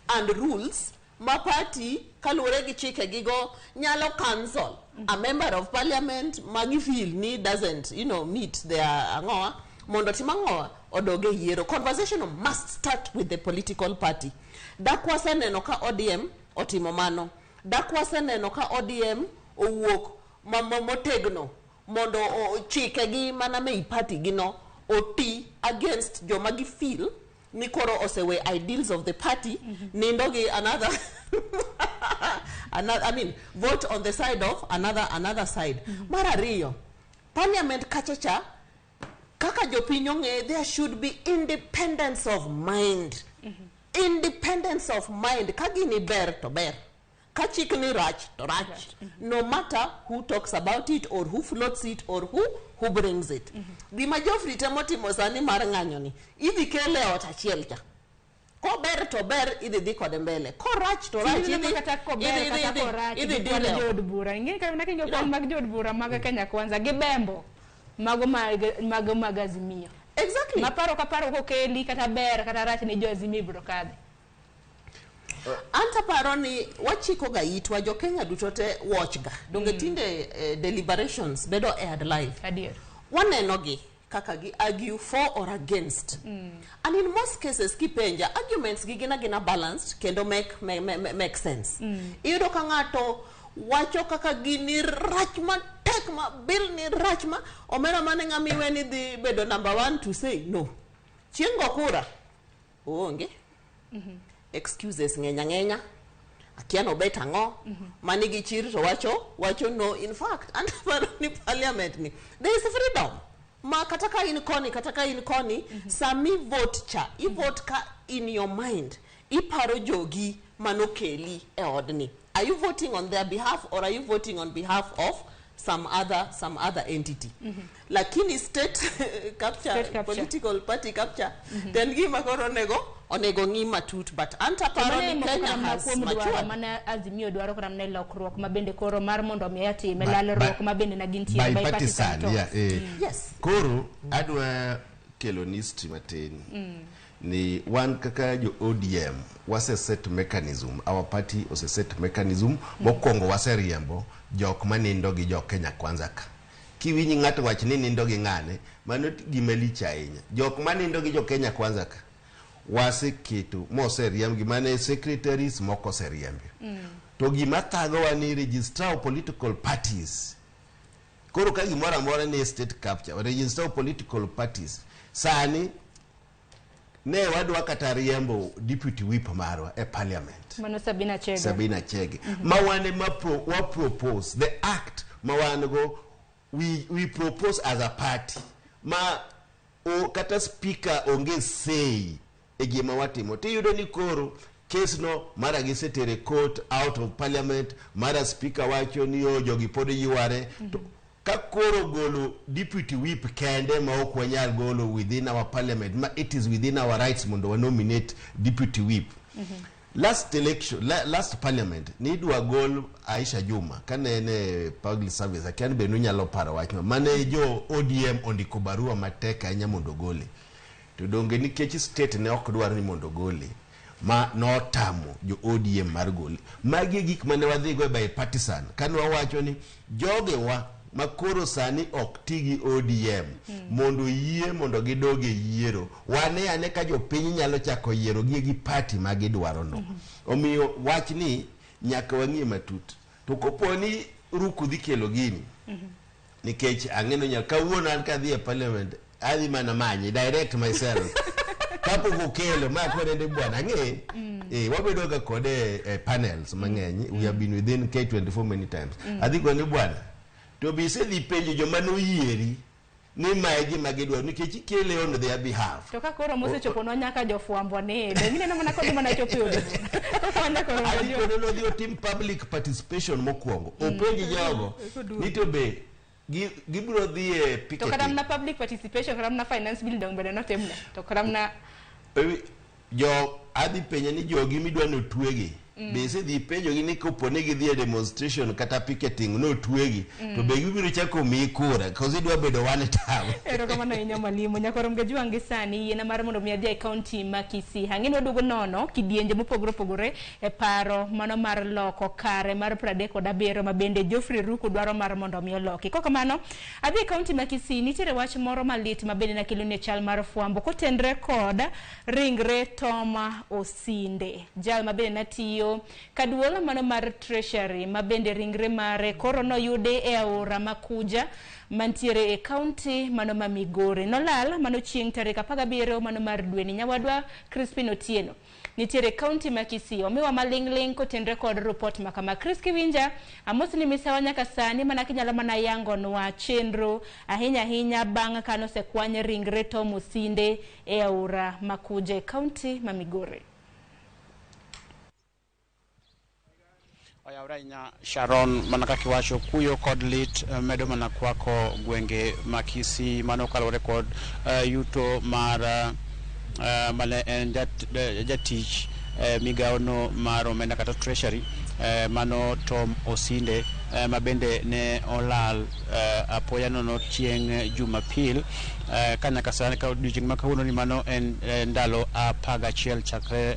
Speaker 7: and rules ma party kaluwore gi chike gigo nyalo cancel a member of parliament ma gifeel ni doesn't meet their ang'owa mondo tim ang'owa odog e yiero. Conversation must start with the political party. Dak waseneno ka ODM otimo mano? Dak waseneno ka ODM owuok motegno mondo chike gi mana mei party gino oti against joma gi feel ni koro osewe ideals of the party, nindo gi another, I mean, vote on the side of another side? Mar ariyo, parliament kacha cha kaka jopiny ong'e, there should be independence of mind. Independence of mind: ka gini ber to ber, ka chik ni rach to rach, no matter who talks about it or who floats it or who brings it. Gima Geoffrey temo timo sani mar ng'anyo ni idhi kele e ot achiel cha, kober to ber, idhi dhi kode mbele, korach to rach,
Speaker 2: idhi
Speaker 7: idhi
Speaker 2: kata kober
Speaker 7: idhi
Speaker 2: kata
Speaker 7: idhi
Speaker 2: korach
Speaker 7: idhi
Speaker 2: gi kwan
Speaker 7: dile oko.
Speaker 2: Jood bura ing'e ka king'iyo kwan mag jood bura mag Kenya Kwanza gi bembo mago mag Azimio. Maparo ka paro kokeli kata ber kata rach ni jo Azimio biro kadhi.
Speaker 7: Anta paro ni wachiko ga itwa, jo Kenya duto te watch ga donge tinde deliberations bedo aired live. Waneno gi kaka gi argue for or against, and in most cases kipenja, arguments gi gin agina balanced kendo make sense. Iyudo ka ng'ato wacho kaka gini rach matek, ma bill ni rach, ma omera mane ng'ama iwe ni dhi bedo number one to say no. Chieng' go kura oonge excuses ng'eny ang'enya, akia nobet ang'o manigi chir to wacho no. In fact, an aparo ni parliament ni there is freedom ma kata ka in koni kata ka in koni, sami vote cha i vote ka in your mind iparo jogi manokeli e odni. Are you voting on their behalf or are you voting on behalf of some other entity? Lakini state capture,
Speaker 2: State capture.
Speaker 7: Political party capture, then gima koro onego ng'i matut, but anta paro ni Kenya has
Speaker 2: kuom dwaro
Speaker 7: matured.
Speaker 2: Mana Azimio dwaro kata mana lokruok ma bende koro mar mondo mi atime lalruok ma bende na gintie
Speaker 8: bipartisan,
Speaker 2: talks.
Speaker 8: Yeah.
Speaker 7: Yes.
Speaker 8: Koro adwa kelo history matin ni wan kaka jo ODM wase set mechanism, our party ose set mechanism. Mokwongo waseriembo jok manindo gi jo Kenya Kwanza. Ka kiwinji ng'ato wach ni nindo gi ng'ane, mano gima lich ahinya. Jok manindo gi jo Kenya Kwanza ka waseketo moseriemb mane secretaries moko oseriembi. To gima thagowa ni registrar of political parties, koro ka gimoro amora ni state capture, registrar of political parties sani ne wadwa kata riembo deputy whip marwa e parliament.
Speaker 2: Mano Sabina Chege.
Speaker 8: Sabina Chege. Ma wan ema wa propose the act ma wan go, we propose as a party ma o, kata speaker onge say e gima watimo. Tiyudo ni koro case no mara gisetere court out of parliament, mara speaker wacho ni o jogi pod yware. To ka koro golo deputy whip kende ma ok wanyal golo within our parliament, ma it is within our rights mondo wa nominate deputy whip. Last election, last parliament nidwa gol Aisha Juma kane en e public service. Akia ni be nunyalo paro wachno mane jo ODM ondiko barua matek ahinya mondo gole, to donge nikech state ne ok dwar ni mondo gole. Ma notamo jo ODM mar gole. Magi e gik mane wadhigo e bipartisan kane wawacho ni jogewa ma koro sani ok ti gi ODM mondo yie mondo gidog e yiero. Wane ane ka jopiny nyalo chako yiero gi gi party ma gidwaro no. Omiyo wachni nyaka wang'i matut. To kopo ni Ruku dhi kelo gini, nikech ang'eno nyaka kawuono an kadhi e parliament adhi mana manye direct myself kapok okelo ma kone ni bwana ang'e. Wabedo ga kode e panels mang'eny. We have been within K24 many times. Adhi kone bwana to be isedhi penjo joma noyieri ni mae gima gidwaro nikech ikele on their behalf.
Speaker 2: To ka koro mosechoponwa nyaka jofwambo ni dong ineno mana kodhi mana chopo e od bura. Koro
Speaker 8: adhi kone nodhi otim public participation mokwongo, openj jogo ni to be gibiro dhi e
Speaker 2: To kata
Speaker 8: picketing.
Speaker 2: mana public participation, kata mana finance bill dong bende notimne. To kata mana
Speaker 8: Jo adhi penje ni jogi midwa ni otwegi, be isedhi penjogi ni kopo ni gidhi e demonstration kata picketing notwegi, to be gibiro chako miyi kura koso idwa bedo one term?
Speaker 2: Erokamano ahinya mwalimu. Nyakwarom Gajwang' gi sani yiena mar mondo mi adhi e kaunti ma Kisii. Ang'e ni waduogo nono kidienje mopogore opogore e paro mano mar loko kare mar 37 ma bende Geoffrey Ruku dwaro mar mondo mi oloki. Kokamano, adhi e kaunti ma Kisii, nitiere wach moro malit ma bende nakeloni e chal mar fwambo kotenre kod ringre Toma Osinde. Jal ma bende natiyo kaduol mano mar Treasury ma bende ringre mare koro noyudi e aora Makuja mantiere e kaunti mano ma Migori. Nolal mano chieng' tarik 17 mano mar dweni. Nyawadwa Crispin Otieno nitiere kaunti ma Kisii. Omiwa maling'ling' kotenre kod ripot ma kama. Chris Kiwinja, amosni misawa nyaka sani mana kinyalo mana yangonwa chenro ahinya ahinya bang' ka nosekwany ringre Tom Osinde e aora Makuja e kaunti ma Migori.
Speaker 6: Oyawre ahinya Sharon, mana kaka iwacho, kuyo kod lit medo mana kwako gwenge ma Kisii mano kaluwore kod yuto mar mane en jatich migawo no mar omenda kata treasury, mano Tom Osinde, ma bende ne olal apoya nono chieng' Jumapil, ka nyaka sani ka odiochieng' ma kawuono ni mano en ndalo 11 chakre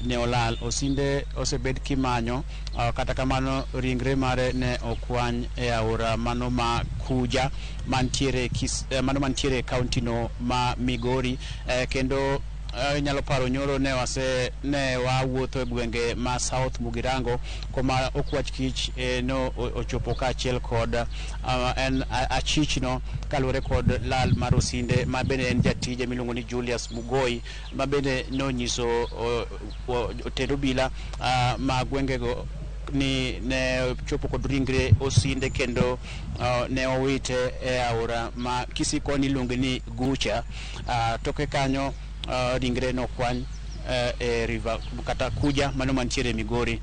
Speaker 6: ne olal. Osinde osebed kimanyo, kata kamano ringre mare ne okwany e aora mano ma Kuja mantiere mano mantiere e kaunti no ma Migori, kendo inyalo paro nyoro ne ne wawuotho e gwenge ma South Mugirango kuma okwach kich no ochopo kaachiel kod en achichno kaluwore kod lal mar Osinde ma bende en jatije miluongo ni Julius Mugoi ma bende nonyiso jotend obila ma gwengego ni ne chopo kod ringre Osinde kendo ne owite e aora ma Kisii koni iluongo ni Gucha. Toke kanyo ringre nokwany e river kata Kuja mano mantiere Migori.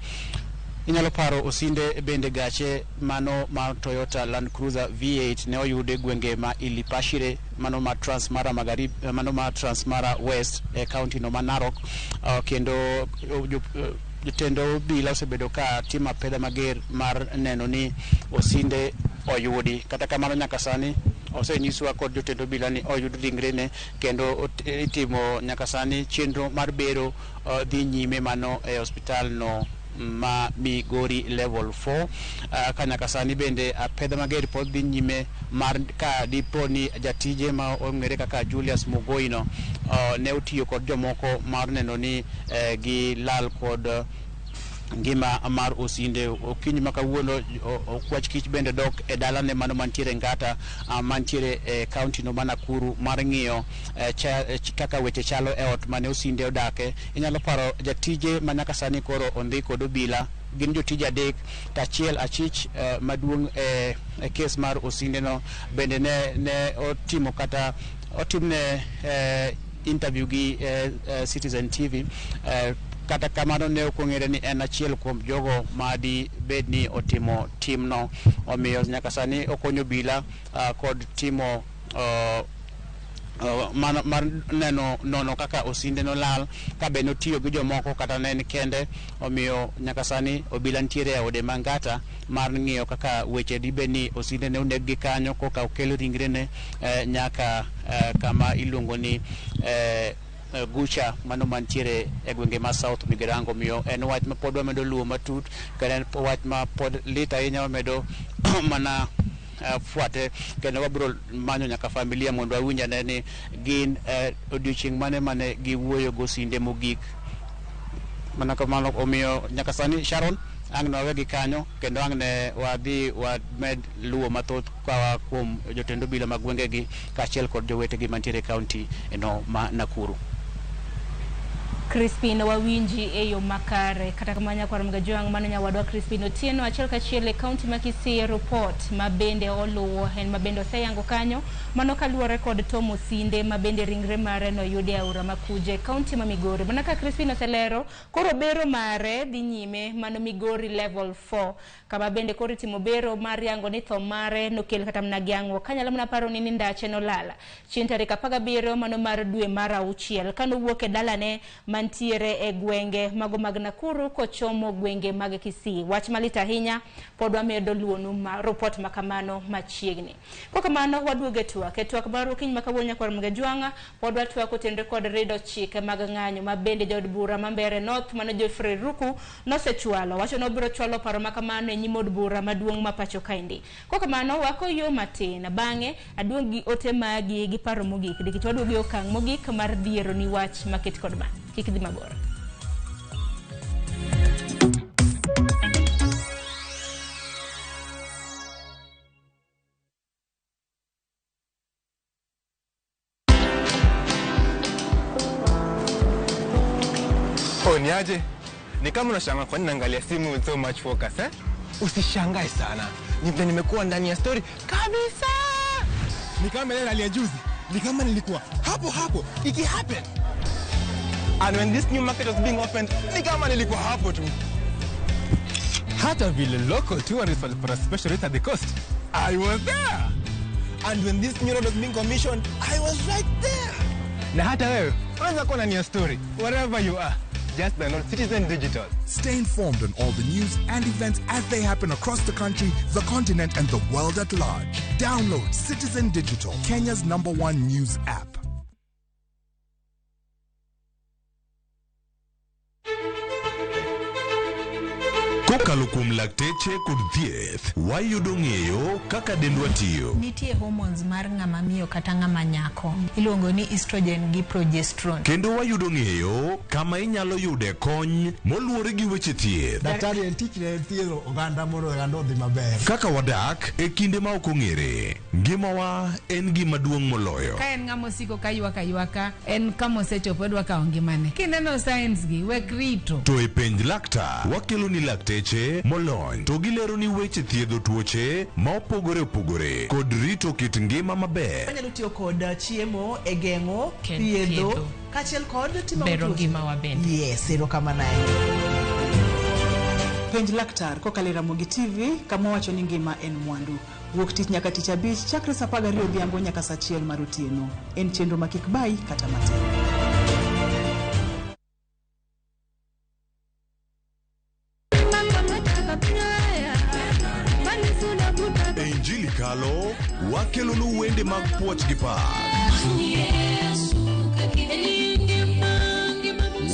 Speaker 6: Inyalo paro Osinde bende gache mano mar Toyota Land Cruiser V8 ne oyud e gwenge ma Ilipashire mano ma Transmara Magharibi, mano ma Transmara West e kaunti no ma Narok, kendo jotend obila osebedo ka timo apedha mager mar neno ni Osinde oyudi. Kata kamano nyaka sani osenyiswa kod jotend obila ni oyud ringrene kendo itimo nyaka sani chenro mar bero dhi nyime mano e osiptal no ma Migori level 4. Ka nyaka sani bende apedha mager pod dhi nyime mar ka dipo ni jatije ma ong'ere kaka Julius Mugoino ne otiyo kod jomoko mar neno ni gilal kod ngima mar Osinde. Okinyi ma kawuono okwach kich bende dok e dalane mano mantiere Ngata, mantiere e kaunti no ma Nakuru mar ng'iyo kaka weche chalo e ot mane Osinde odake. Inyalo paro jatije ma nyaka sani koro ondhi kod obila gin jotije adek to achiel achich maduong' e kes mar Osinde no bende ne otimo kata otimne interview gi Citizen TV. Kata kamano ne ok ong'ere ni en achiel kuom jogo ma di bed ni otimo timno. Omiyo nyaka sani okonyo obila kod timo mar neno nono kaka Osinde nolal ka be notiyo gi jomoko kata ne en kende. Omiyo nyaka sani obila nitiere e ode ma Ngata mar ng'iyo kaka weche dibed ni Osinde ne oneg gi kanyo koka okel ringrene nyaka kama iluongo ni
Speaker 3: Gucha mano mantiere e gwenge ma South Migirango. Omiyo en wach ma pod wamedo luwo matut kendo en wach ma pod lit ahinya, wamedo mana fuate kendo wabiro manyo nyaka familia mondo wawinj ane ni gin odiochieng' mane mane giwuoyo go sinde mogik mana kamano. Omiyo nyaka sani Sharon ang' ne wawegi kanyo kendo ang' ne wadhi wamed luwo mathoth kawa kuom jotend obila mag gwengegi kaachiel kod jowetegi mantiere e kaunti eno ma Nakuru.
Speaker 2: Crispin, wawinji e yo makare. Kata kamano nyakwar Mgajwang', mano nyawadwa Crispin Otieno achiel kachiel e kaunti ma Kisii. Report ma bende oluwo en ma bende oseyango kanyo mano kaluwore kod Tom Osinde ma bende ringre mare noyudi e aora Makuje e kaunti ma Migori. Mana ka Crispin oselero, koro bero mare dhi nyime mano Migori level 4 kama bende koro itimo bero mar yango ni tho mare nokel kata mana gi ang'o. Kanyalo mana paro ni ndache nolala chieng' tarik 17 mano mar dwe mar auchiel kanowuok e dalane mantiere e gwenge mago mag Nakuru kochomo gwenge mag Kisii. Wach malit ahinya, pod wamedo luwonu ma report makamano machiegni. Kokamano waduogo e twak. E twak mar okinyi ma kawuono nyakwar Mgajwang'a pod watwak otenore kod rido chike mag ng'anyo ma bende jaod bura ma Mbeere North mano Geoffrey Ruku nosechwalo. Wacho ni obiro chwalo paro makamano e nyim od bura maduong' ma pacho kaendi. Kokamano wako yo matin, bang'e aduog gi ote magi gi paro mogik. Nikech waduogo e okang' mogik mar dhiero ni wach maket kod ma. Kik dhi mabor.
Speaker 5: Oh, ni aje? Ni kama unashangaa kwa nini naangalia simu with so much focus, eh? Usishangae sana. Ni vile nimekuwa ndani ya story kabisa. Ni kama ile rally ya juzi. Ni kama nilikuwa hapo hapo iki happen. And when this new market was being opened, ni kama nilikuwa hapo tu. Hata vile local tourists walipata special rate at the coast, I was there. And when this new road was being commissioned, I was right there. Na hata wewe unaweza kuwa ndani ya story wherever you are. Just download Citizen Digital.
Speaker 14: Stay informed on all the news and events as they happen across the country, the continent, and the world at large. Download Citizen Digital, Kenya's #1 news app. Kokalo kuom lakteche kod thieth, wayudo ng'eyo kaka dendwa tiyo.
Speaker 23: Nitie hormones mar ng'ama miyo kata ng'ama nyako. Iluongo ni estrogen gi progesterone.
Speaker 14: Kendo wayudo ng'eyo kama inyalo yude kony moluwore gi weche thieth.
Speaker 24: Daktari en tich ne thiedho oganda mondo oganda odhi maber.
Speaker 14: Kaka wadak e kinde ma ok ong'ere, ngimawa en gima duong' moloyo.
Speaker 25: Ka en ng'ama osiko ka ywak aywaka, en kama osechopo odwa kawo ngimane. Kineno signs gi, wek rito.
Speaker 14: To e penj laktar, wakelo ni lakteche molony to gilero ni weche thiedho tuoche ma opogore opogore kod rito kit ngima maber.
Speaker 26: Wanyalo tiyo kod chiemo e geng'o, thiedho, kaachiel kod timo
Speaker 25: bero ngimawa bende.
Speaker 26: Yes, erokamano.
Speaker 27: Penj laktar kokalo e Ramogi TV kama wacho ni ngima en mwandu. Wuok tich nyaka tich abich chakre saa 12 odhiambo nyaka saa 1 mar otieno. En chenro ma kik bayi kata matin.
Speaker 14: Injili kalo wakelonu wende mag puoch gi pak.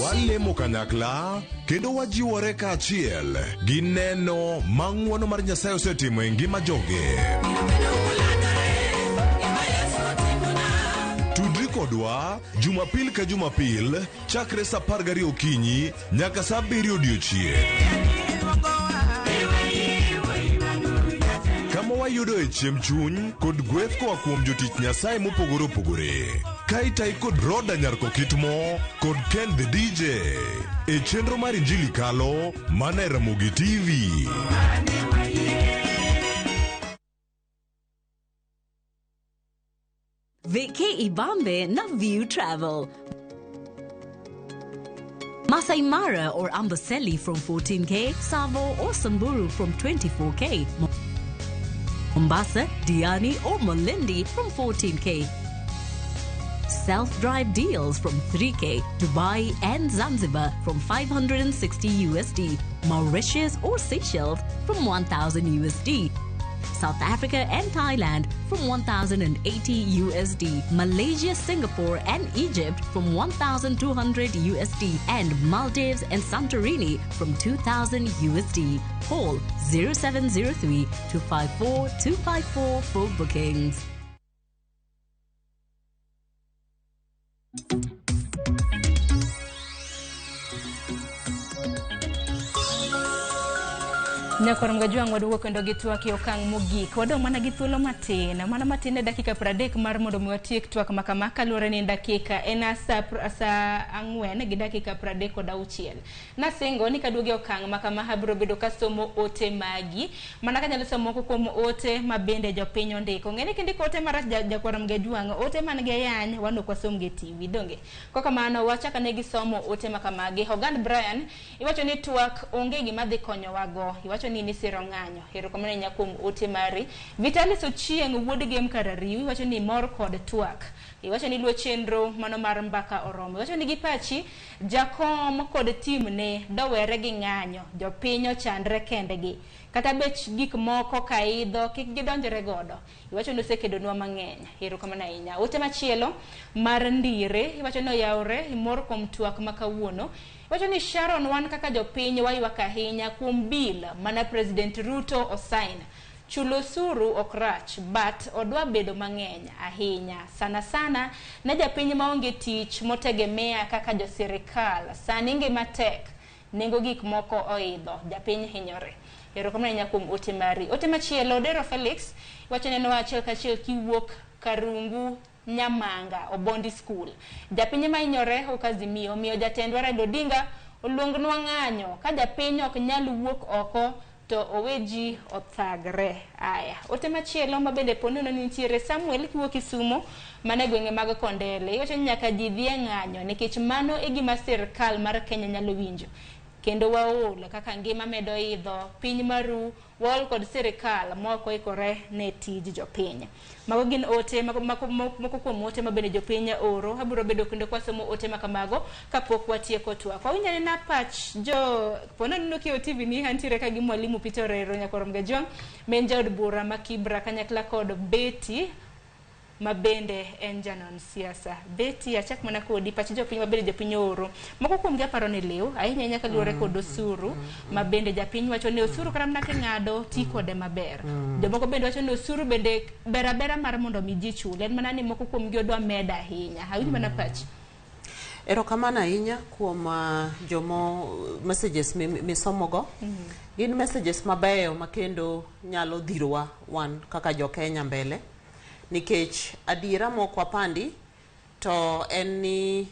Speaker 14: Walemo kanyakla kendo wajiwore kaachiel gi neno ma ng'wono mar Nyasaye osetimo e ngima joge. Tudri kodwa Jumapil ka Jumapil chakre saa 12 okinyi nyaka saa 7 odiochieng'. Kama wayudo e chiemb chuny kod gweth koa kuom jotich Nyasaye mopogore opogore. Ka itai kod Roda Nyarko Kitmo kod Ken the DJ e chenro mar Injili Kalo mana e Ramogi TV.
Speaker 28: Vacay Ibambe na View Travel. Masai Mara or Amboseli from 14K, Savo or Samburu from 24K. Mombasa, Diani or Malindi from 14K. Self-drive deals from 3K, Dubai and Zanzibar from $560 USD, Mauritius or Seychelles from $1,000 USD. South Africa and Thailand from 1080 USD, Malaysia, Singapore and Egypt from 1200 USD, and Maldives and Santorini from 2000 USD. Call 0703 254 254 for bookings.
Speaker 2: Nyakwar Mgajwang' waduogo kendo gi twak e okang' mogik. Wadong' mana gi thuolo matin, mana matin e dakika 30 mar mondo mi watiek twak ma kama kaluwore ni dakika en sa 4 gi dakika 36. Nasingo ni kaduogo e okang' ma kama abiro bedo kasomo ote magi. Mana kanyalo somo moko kuom ote ma bende jopiny ondiko. Ng'e ni kindiko ote marach Jakwar Mgajwang', ote man gi ayany wan ok wasom gi TV, donge? Kokamano wachak ane gi somo ote ma kamagi. Ogand Brian iwacho ni twak onge gima dhi konyowago. Iwacho ni nisiro ng'anyo. Erokamano ahinya kuom ote mari. Vitalis Ochieng' wuod Gem Karariu iwacho ni mor kod twak. Iwacho ni luo chenro mano mar mbaka oromo. Iwacho ni gi pachi jakom kod timne dowere gi ng'anyo. Jopiny ochandre kendgi. Kata bech gik moko kaidho kik gidonjre godo. Iwacho ni osekedonwa mang'eny. Erokamano ahinya. Ote machielo mar Ndire iwacho ni oyawre imor kuom twak ma kawuono. Iwacho ni Sharon wan kaka jopiny waywak ahinya kuom bill mana President Ruto osign. Chulo osuru ok rach, but odwa bedo mang'eny ahinya. Sana sana ne japiny maonge tich motegemea kaka jo sirikal. Sani ngima tek, nengo gik moko oidho, japiny hinyore. Erokamano ahinya kuom ote mari. Ote machielo, Odero Felix, iwacho ni en achiel kachiel kiwuok Karungu Nyamanga, Obondi School. Japiny mahinyore ok Azimio, omiyo jatendwa Raila Odinga oluongnwa ng'anyo. Ka japiny ok nyal wuok oko to owe ji othagre. Aya, ote machielo ma bende po nono ni nitiere Samuel kiwuok Kisumo mana e gwenge mag Kondele. Iwacho ni nyaka ji dhi e ng'anyo nikech mano e gima sirkal mar Kenya nyalo winjo. Kendo waol kaka ngima medo idho, piny maru, waol kod sirikal ma ok oikore ne tij jopiny. Mago gin ote, moko kuom ote ma bende jopiny oro. Abiro bedo kendo kwasomo ote ma kamago kapok watieko twak. Wawinjo anena pach jo po nono kiewo TV ni antiere ka gi Mwalimu Peter Orero Nyakwar Mgajwang' ma en jaod bura ma Kibra kanyakla kod Betty ma bende en janon siasa. Betty, achak mana kodi pach jopiny ma bende jopiny oro. Moko kuomgi aparo ni liw, ahinya ahinya kaluwore kod osuru ma bende japiny wacho ni osuru kata mana king'ado ti kode maber. Jomoko bende wacho ni osuru bende ber abera mar mondo mi ji chul. En mana ni moko kuomgi odwa medo ahinya. Awinj mana pachi.
Speaker 7: Erokamano ahinya kuom jomo messages misomogo. Gin messages mabeyo ma kendo nyalo dhirowa wan kaka jo Kenya mbele. Nikech adiera mok wapandi to en ni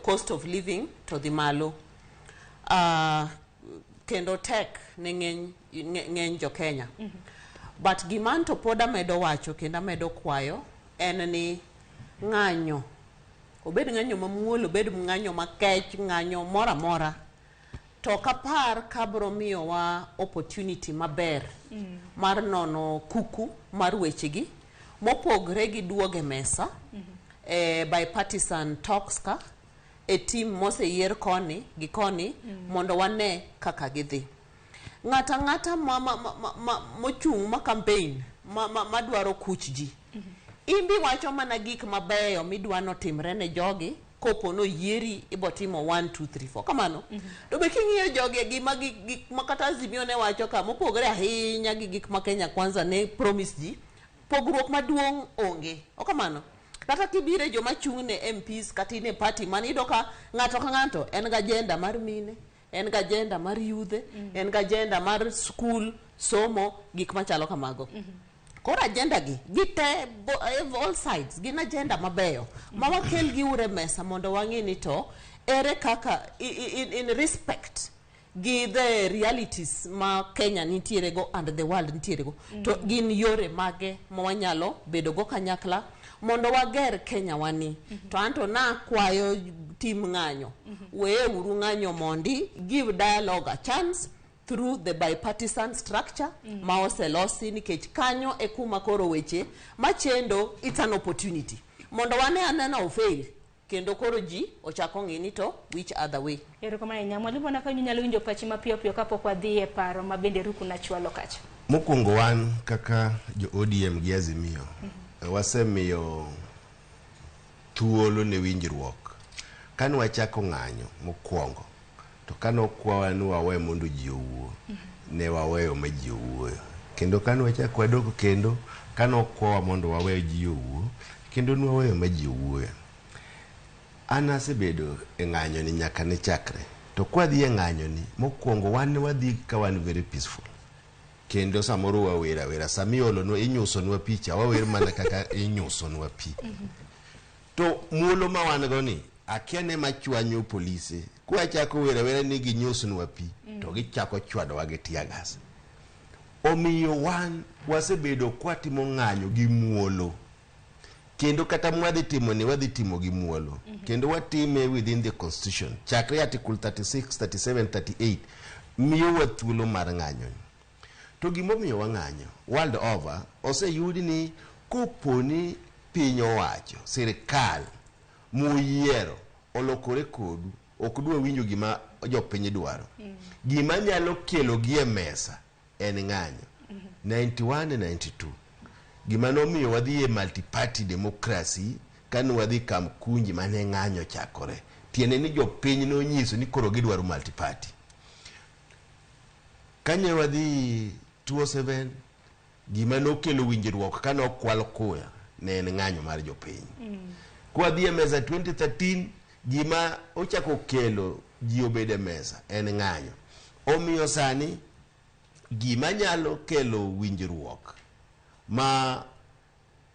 Speaker 7: cost of living to dhi malo. Kendo tek ne ng'eny jo Kenya. But gima anto pod amedo wacho kendo amedo kwayo en ni ng'anyo. Obed ng'anyo mamuol, obed ng'anyo makech, ng'anyo moro amora. To kapar kabro miyowa opportunity maber mar nono kuku mar wechegi mopogre gi duoge mesa bipartisan talks ka e team moseyier koni gi koni mondo wane kaka gidhi. Ng'ata ng'ata mochung' ma campaign madwaro kuch ji. Imbi wacho mana gik mabeyo midwa notimre ne jogi kopo no yieri ibotimo 1 2 3 4 kamano. To be king'iyo jogi gima gik ma kata Azimio ne wacho ka mopogre ahinya gi gik ma Kenya Kwanza ne promise ji, pogruok maduong' onge. Okamano. Kata kibire joma chung' ne MPs kata in e party man iyudo ka ng'ato ka ng'ato en gi agenda mar mine, en gi agenda mar yudhe, en gi agenda mar skul, somo, gik machalo kamago. Koro agenda gi gite all sides gin agenda mabeyo ma wakel gi ure mesa mondo wang'e ni to ere kaka in respect gi the realities ma Kenya nitiere go and the world nitiere go. To gin yore mage ma wanyalo bedo go kanyakla mondo wager Kenya wani. To anto nakwayo tim ng'anyo. Weye uru ng'anyo mondi, give dialogue a chance through the bipartisan structure ma oselosi nikech kanyo e kuma koro weche machendo, it's an opportunity mondo wane anena ofail kendo koro ji ochako ng'i ni to which other way.
Speaker 2: Erokamano ahinya. Mwalimu, mana ka inyalo winjo pachi mapiyo piyo kapok wadhi e paro ma bende Ruku nachwalo kacha.
Speaker 8: Mokwongo wan kaka jo ODM gi Azimio, wasemiyo thuolo ne winjruok. Kane wachako ng'anyo mokwongo, to kane okwawa ni wawe mondo ji owuo, ne waweyo ma ji owuoyo. Kendo kane wachako wadok kendo, kane okwawa mondo wawe ji owuo, kendo ne waweyo ma ji owuoyo. An asebedo e ng'anyo ni nyaka ne chakre. To kwadhi e ng'anyo ni, mokwongo wan ne wadhi ka wan very peaceful. Kendo samoro wawer awera, sama iolonwa, inyusonwa pi cha, wawer mana kaka inyusonwa pi. To muolo ma wan go ni, akia ne machwanyo polise. Kwachako wer awera ni ginyusnwa pi, to gichako chwadowa gi tear gas. Omiyo wan wasebedo kwatimo ng'anyo gi muolo. Kendo kata mwadhi timo ni wadhi timo gi muolo. Kendo watime within the constitution. Chakre article 36, 37, 38 miyowa thuolo mar ng'anyo. To gimomiyo wang'anyo, world over, oseyudi ni koponi piny owacho, sirikal muyiero olokore kodu, ok dwa winjo gima jopiny dwaro. Gima nyalo kelo gi e mesa en ng'anyo. 91 92 gima nomiyo wadhi e multi-party democracy kane wadhi Kamkunji mane ng'anyo chakore. Tiende ni jopiny nonyiso ni koro gidwaro multi-party. Kane wadhi 2007 gima nokelo winjruok kane okwal kuya ne en ng'anyo mar jopiny. Kwadhi e mesa 2013 gima ochako kelo ji obedo e mesa en ng'anyo. Omiyo sani gima nyalo kelo winjruok ma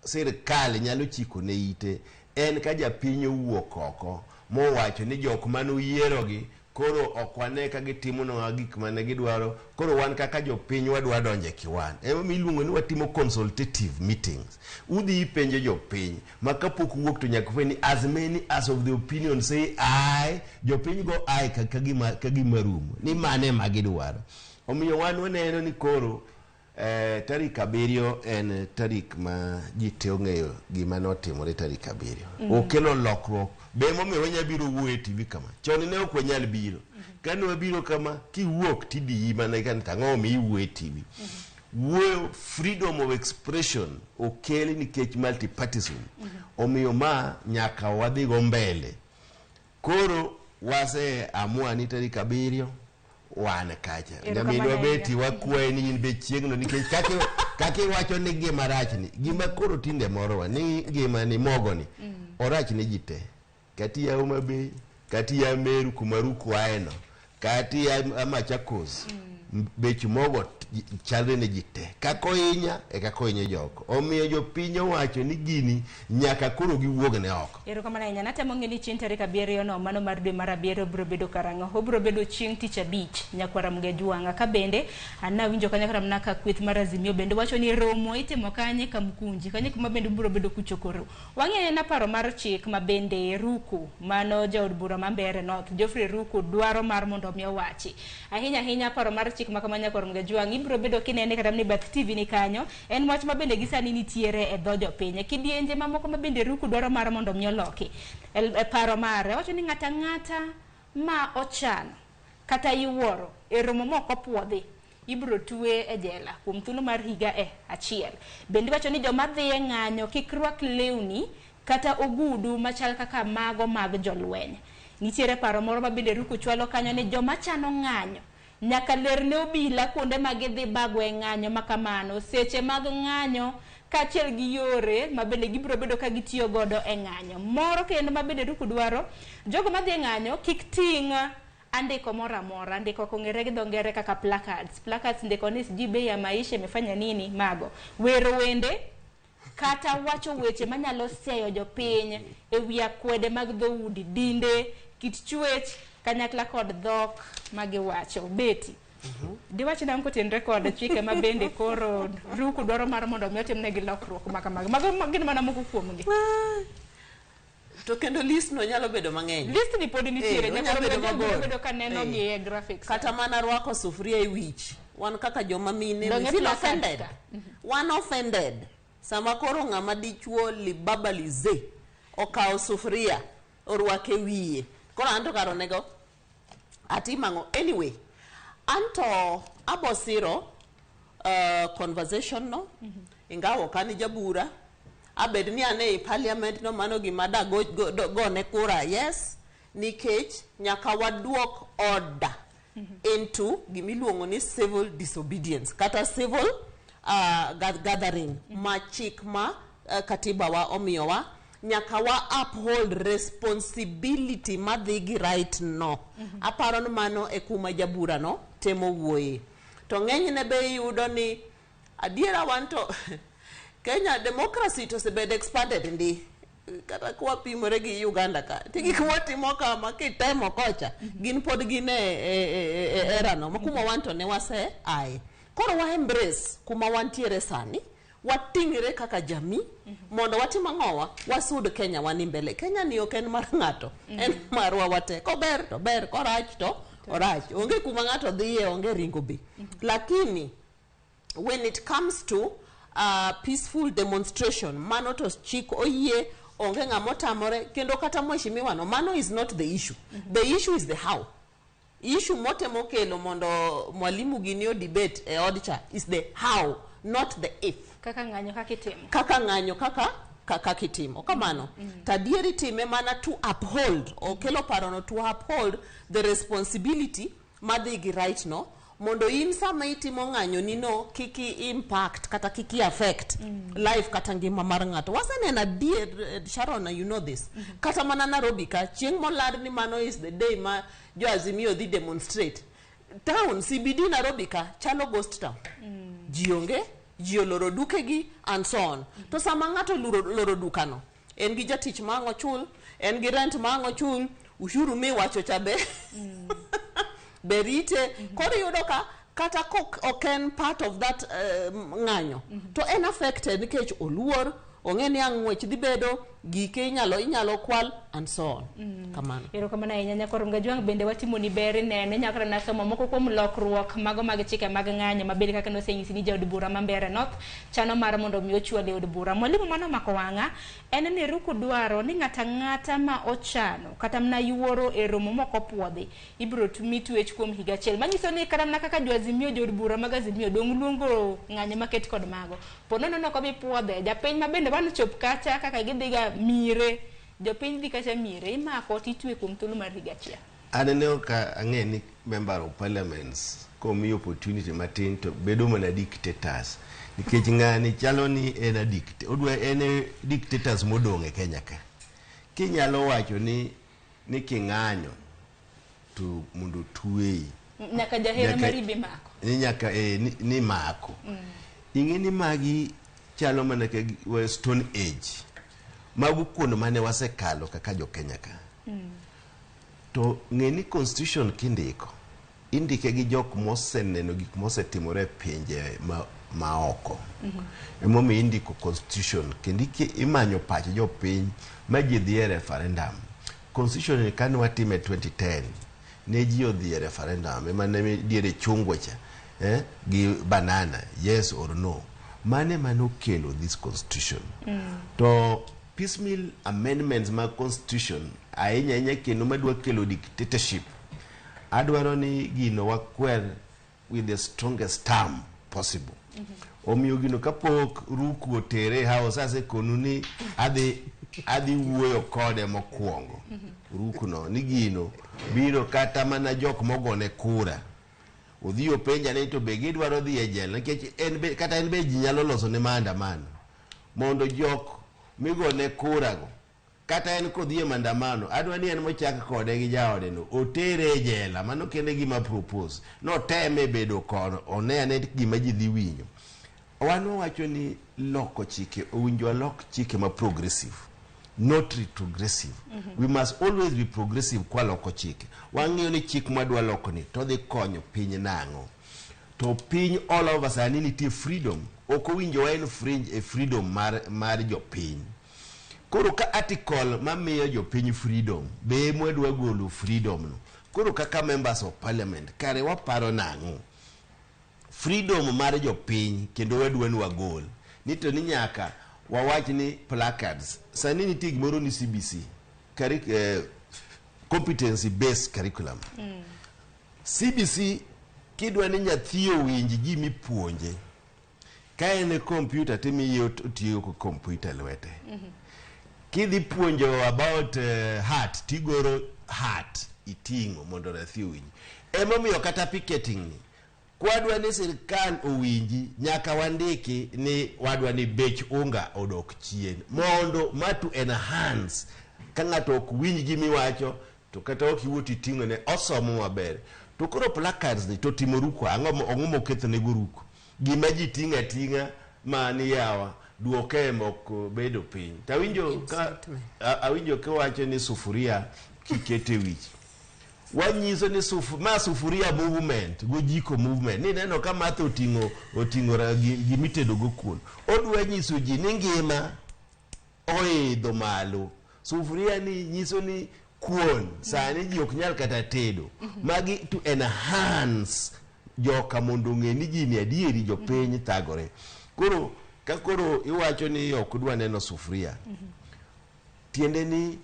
Speaker 8: sirikal nyalo chiko ne ite en ka japiny owuok oko mowacho ni jok mane uyierogi koro ok wane ka gitimonwa gik mane gidwaro, koro wan kaka jopiny wadwa donjo e kiwan. Emomiyo iluongo ni watimo consultative meetings. Udhi ipenjo jopiny ma kapok uwuok to nyaka ufweny ni as many as of the opinion say aye, jopiny go aye ka gima rumo ni mane ema gidwaro. Omiyo wan waneno ni koro tarik 7 en tarik ma ji te ong'eyo gima notimore tarik 7. Okelo lokruok. Be emomiyo wanyalo biro wuoyo e TV kama. Chon ne ok wanyal biro. Kane wabiro kama, kiwuok tidiyi mana ka to ang'o omiyo iwuoyo e TV. Wuoyo, freedom of expression okel nikech multipartism. Omiyo ma nyaka wadhi go mbele. Koro wase amua ni tarik 7 wan kacha. Nyaminwa Betty wakwaye ni in be chieng'no nikech kaka iwacho ni gima rach ni, gima koro tinde morowa ni gima ni mogo ni orach ne ji te. Kata iya Homa Bay, kata iya Meru kuma Ruku ae no, kata iya Machakos, bech mogo chalre ne ji te. Kaka ohinya e kaka ohinyo joko. Omiyo jopiny owacho ni gini nyaka koro giwuog ne oko.
Speaker 2: Erokamano ahinya. Natemo ng'e ni chieng' tarik 7 no, mano mar dwe mar 7 biro bedo karang'o. Obiro bedo chieng' tich abich, nyakwara Mgejwang'a. Ka bende, nawinjo kanyo kata mana ka kweth mar Azimio bende wacho ni romo itimo kanye Kamkunji. Kanye kuma bende ubiro bedo kuchokoro. Wang'e na paro mar chik ma bende Ruku, mano jaod bura ma Mbeere North, Geoffrey Ruku dwaro mar mondo mi owachi. Ahinya ahinya paro mar chik ma kama nyakwar Mgejwang' ibiro bedo kinene kata ni bath TV ni kanyo. En wach ma bende gi sani nitiere e dho jopiny. Kidienje mamoko ma bende Ruku dwaro mar mondo mi oloki. E paro mare, owacho ni ng'ata ng'ata ma ochano kata yuoro e romo ma ok opuodhi ibiro twe e jela kuom thuolo mar higa 1. Bende iwacho ni joma dhi e ng'anyo kik rwak lewni kata ogudu machal kaka mago mag jolweny. Nitiere paro moro ma bende Ruku chwalo kanyo ni joma chano ng'anyo nyaka lerne obila kuonde ma gidhi bago e ng'anyo ma kamano, seche mag ng'anyo kaachiel gi yore ma bende gibiro bedo ka gitiyo godo e ng'anyo. Moro kendo ma bende Ruku dwaro, jogo madhi e ng'anyo kik ting' andiko moro amora, andiko ok ong'ere gi dho ngere kaka placards. Placards ndiko ni sijui bei ya maisha imefanya nini, mago. Wero wende kata wacho weche manyalo seyo jopiny e wi akwede mag dhoudi, dinde, kit chwech, kanyakla kod dhok magiwacho. Betty, diwach nang'o kotenore kod chike ma bende koro Ruku dwaro mar mondo mi otimnegi lokruok ma kamago? Mago gin mana moko kuomgi.
Speaker 7: To kendo list no nyalo bedo mang'eny.
Speaker 2: List ni pod nitiere,
Speaker 7: onyalo bedo mabor.
Speaker 2: Bedo ka neno gi e graphics.
Speaker 7: Kata mana rwako sufuria e wich. Wan kaka joma mine, we feel offended. Wan offended. Sama koro ng'ama dichuo libaba lize okawo sufuria orwake wiye. Koro anto kar onego atim ang'o? Anyway, anto abosiro Conversation no ingawa ok an jabura, abed ni an ei parliament no, mano gima da go, go, do- gone kura yes, nikech nyaka waduok order into gimiluongo ni civil disobedience kata civil gathering ma chik ma katiba wa omiyowa. Nyaka wa uphold responsibility madhi gi right no. Aparo ni mano e kuma jabura no temo wuoye. To ng'enyne be iyudo ni adiera wan to Kenya democracy to osebedo expanded ndi kata kwapimore gi Uganda ka ti gik mwatimo kama kitemo kocha gin pod gin e era no ma kuma wan to ne wase aye. Koro wa embrace kuma wantiere sani, wating're kaka jamii mondo watim ang'owa, wasud Kenya wani mbele. Kenya ni ok en mar ng'ato, en marwa wate. Kober to ber, korach to orach, onge kuma ng'ato dhiye, onge ringo be. Lakini when it comes to peaceful demonstration, mano to chik oyie, onge ng'ama otamore. Kendo kata mheshimiwa no, mano is not the issue. The issue is the how. Issue motemo kelo mondo mwalimu gini o debate e od cha is the how, not the if.
Speaker 2: Kaka ng'anyo kaka itimo.
Speaker 7: Kaka ng'anyo kaka kitimo kamano. To adieri time mana to uphold, okelo parono to uphold the responsibility madhi gi right no, mondo in sama itimo ng'anyo ni no kik i impact kata kik i affect life kata ngima mar ng'ato. Waseneno adier, Sharon, you know this, kata mana Nairobi ka chieng' moland ni mano is the day ma jo Azimio dhi demonstrate, town CBD Nairobi ka chalo ghost town. Ji onge, ji oloro dukegi and so on. To sama ng'ato oloro dukano, en gi jatich ma ang' ochul, en gi rent ma ang' ochul, ushuru miwacho cha be rite. Koro iyudo ka kata kok ok en part of that ng'anyo, to en affected nikech oluor, ong'e ni ang' ng'wech dhi bedo gike inyalo kwal and so on. Kamano.
Speaker 2: Erokamano ahinya, Nyakor Mgajwang'. Bende watimo ni ber nene nyaka nasomo moko kuom lokruok mago mag chike mag ng'anyo mabende kaka nosenyisi ni jaod bura ma Mbeere North chano mar mondo mi ochwal e od bura. Mwalimu, mano omako wang'a en ni Ruku dwaro ni ng'ata ang'ata ma ochano kata mana yuoro e romo mok opuodhi ibiro mi twech kuom higa achiel. Manyiso ni kata mana kaka jo Azimio, jood bura mag Azimio dong' luongo ng'anyo maket kod mago. Po nono ok obi puodhe, japiny ma bende wan chop kacha kaka gidhiga mire, jopiny dhi kacha mire, imako titwe kuom thuolo mar higa achiel.
Speaker 8: Aneno ka ang'e ni member of parliaments komi opportunity matin to bedo mana dictators, nikech ng'ani chalo ni en a dict odwa en e dictators modong' e Kenya ka. Kinyalo wacho ni king'anyo to mondo tweyi.
Speaker 2: Nyaka jahera mari be mako.
Speaker 8: Ni nyaka ni mako. Ing'e ni magi chalo mana ka stone age. Mago kuond mane wasekalo kaka jo Kenya ka. To ng'e ni constitution kindiko, indike gi jok moseneno gik mosetimore e pinje ma oko. Emomiyo indiko constitution kendo imanyo pach jopiny ma ji dhi e referendum. Constitution ni kane watime 2010, ne ji odhi e referendum ema ne diere chungwa cha gi banana, yes or no. Mane ema nokelo this constitution. To piecemeal amendments mag constitution ahinya ahinya kendo madwa kelo dictatorship, adwaro ni gino wakwer with the strongest term possible. Omiyo gino kapok Ruku otere e house, asekonu ni adhi wuoyo kode mokwongo. Ruku no ni gino biro kata mana jok mogone kura odhi openja ni to be gidwaro dhi e jela, nikech en be kata en be ji nyalo loso ne maandamano mondo jok migone kura go kata en kodhi e maandamano, adwa ni en mochak kode gi jaode no otere e jela. Mano kende gima propose noteme bedo kono one ane gima ji dhi winjo. Wan wawacho ni loko chike owinjo walok chike ma progressive, not retrogressive. We must always be progressive kwaloko chike. Wang'iyo ni chik mwadwa loko ni to dhi konyo piny nang'o. To piny all over sani nitie freedom, ok owinjo wa infringe e freedom mar jopiny. Koro ka article mamiyo jopiny freedom be mwadwa golo freedom no, koro kaka members of parliament kare waparo nang'o? Freedom mar jopiny kendo wadwa ni wagol ni to ni nyaka wawach ni placards. Sani nitie gimoro ni CBC, competency based curriculum. CBC kidwa ni nyathi owinj gimipuonje. Ka en e kompyuta timiye otiyo gi kompyuta e lwete. Kidhi puonjo about heart tigoro heart iting'o mondo nyathi owinji. Emomiyo kata picketing ni kwadwa ni sirkal owinji nyaka wandiki ni wadwa ni bech unga odok chien mondo ma to enhance ka ng'ato ok winj gimiwacho to kata ok iwuo titing'o ne osomo maber. To koro placards ni to timo ruko ang'o moketho nego ruko gima ji ting'o ating'a ma ni yawa duoke mok bedo piny. Tawinjo ka awinjo kiwacho ni sufuria kikete wich wanyiso ni ma sufuria movement gojiko movement ni neno ka Martha oting'o oting'o gimitedo go kuon odwa nyiso ji ni ngima oidho malo. Sufuria ni nyiso ni kuon sani ji ok nyal kata tedo. Magi to enhance joka mondo ong'e ni gini adieri jopiny thagore. Koro ka koro iwacho ni ok dwa neno sufuria, tiende ni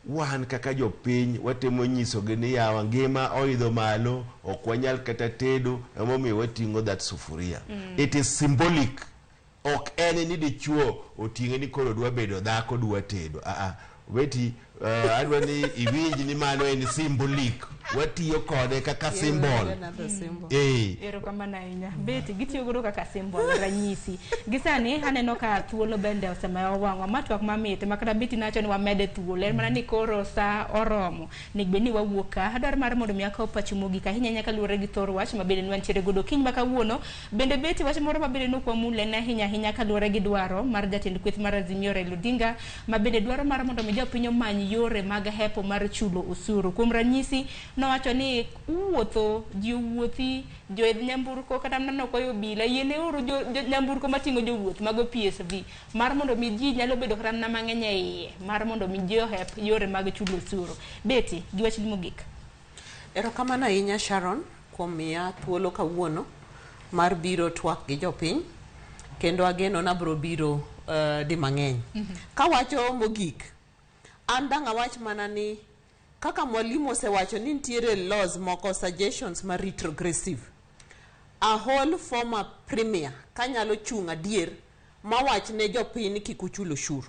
Speaker 8: wan kaka jopiny watemo nyisogi ni yawa ngima oidho malo ok wanyal kata tedo emomiyo wating'o that sufuria. It is symbolic. Ok en ni dichuo oting'e ni koro dwa bedo dhako dwa tedo. Weti adwa ni iwinj ni mano en symbolic. Watiyo kode kaka symbol.
Speaker 2: Erokamano ahinya. Betty gitiyo godo kaka symbol ranyisi. Gisani aneno ka thuolo bende osemayo wang'wa ma twak mamit ma kata Betty nacho ni wamede thuolo en mana ni koro sa oromo. Nego bed ni wawuok ka adwaro mar mondo mi akaw pachu mogik ahinya ahinya kaluwore gi thor wach ma bende nwantiere godo kiny ma kawuono. Bende Betty wach moro ma bende nok wamule ne ahinya ahinya kaluwore gi dwaro mar jatend kweth mar Azimio Raila Odinga ma bende dwaro mar mondo mi jopiny omany yore mag hepo mar chulo osuru. Kuom ranyisi nowacho ni uwuotho ji owuothi joidh nyamburko kata mana nokwayo obila yiene uru jo nyamburko mating'o jowuoth mago PSV mar mondo mi ji nyalo bedo kata mana mang'eny e iye mar mondo mi ji ohep yore mag chulo osuru. Betty gi wachni mogik.
Speaker 7: Erokamano ahinya Sharon kuom miya thuolo kawuono mar biro twak gi jopiny kendo ageno nabro biro di mang'eny. Kawacho mogik, an dang' awach mana ni kaka mwalimu osewacho ni nitiere laws moko suggestions ma retrogressive. A whole former premier kanyalo chung' adier mawach ne jopiny ni kik uchul ushuru.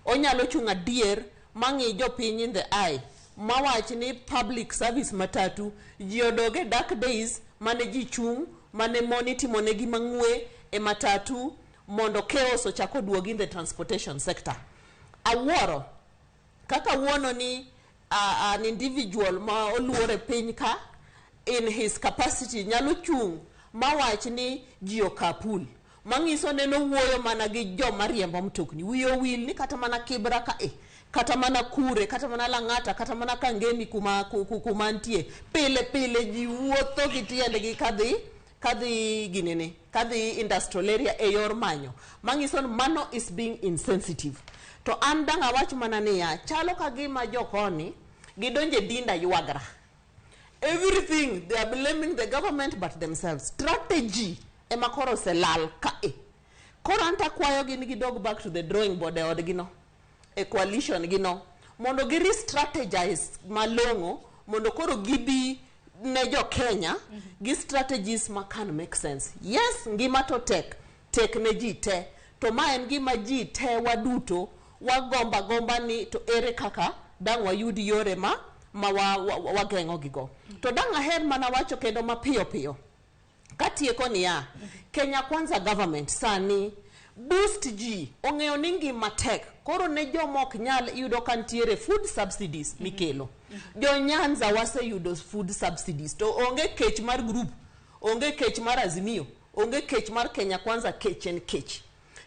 Speaker 7: Onyalo chung' adier mang'i jopiny in the eye mawach ni public service matatu ji odog e dark days mane ji chung' mane mon itimonegi mang'we e matatu mondo chaos ochak oduogi in the transportation sector. Awuoro kaka wuono ni an individual ma oluor e piny ka in his capacity nyalo chung' mawach ni ji okapul manyiso ni nowuoyo mana gi joma riembo mtokni. Wiye owil ni kata mana Kibra ka e kata mana Kure kata mana Lang'ata kata mana Kangemi kuma, kuma nitie pile pile ji wuotho gi tiendgi kadhi ginene kadhi industrial area e yor manyo manyiso ni mano is being insensitive. To an dang' awach mana niya chalo ka gima jokoni gidonje dinda ywagra. Everything they are blaming the government but themselves. Strategy ema koro oselal kae. Koro an takwayogi ni gidog back to the drawing board e odgi no, e coalition gi no, mondo gi re-strategize malong'o mondo koro gibi ne jo Kenya gi strategies ma can make sense. Yes, ngima to tek, tek ne ji te. To ma en gima ji te waduto wagomba gomba ni to ere kaka dang' wayud yore ma wageng'o gigo. To dang' aher mana wacho kendo mapiyo piyo. Katieko niya, Kenya Kwanza government sani boost ji ong'eyo ni ngima tek koro ne joma ok nyal yudo ka nitiere food subsidies mikelo. Jo Nyanza waseyudo food subsidies to onge kech mar group, onge kech mar Azimio, onge kech mar Kenya Kwanza, kech en kech.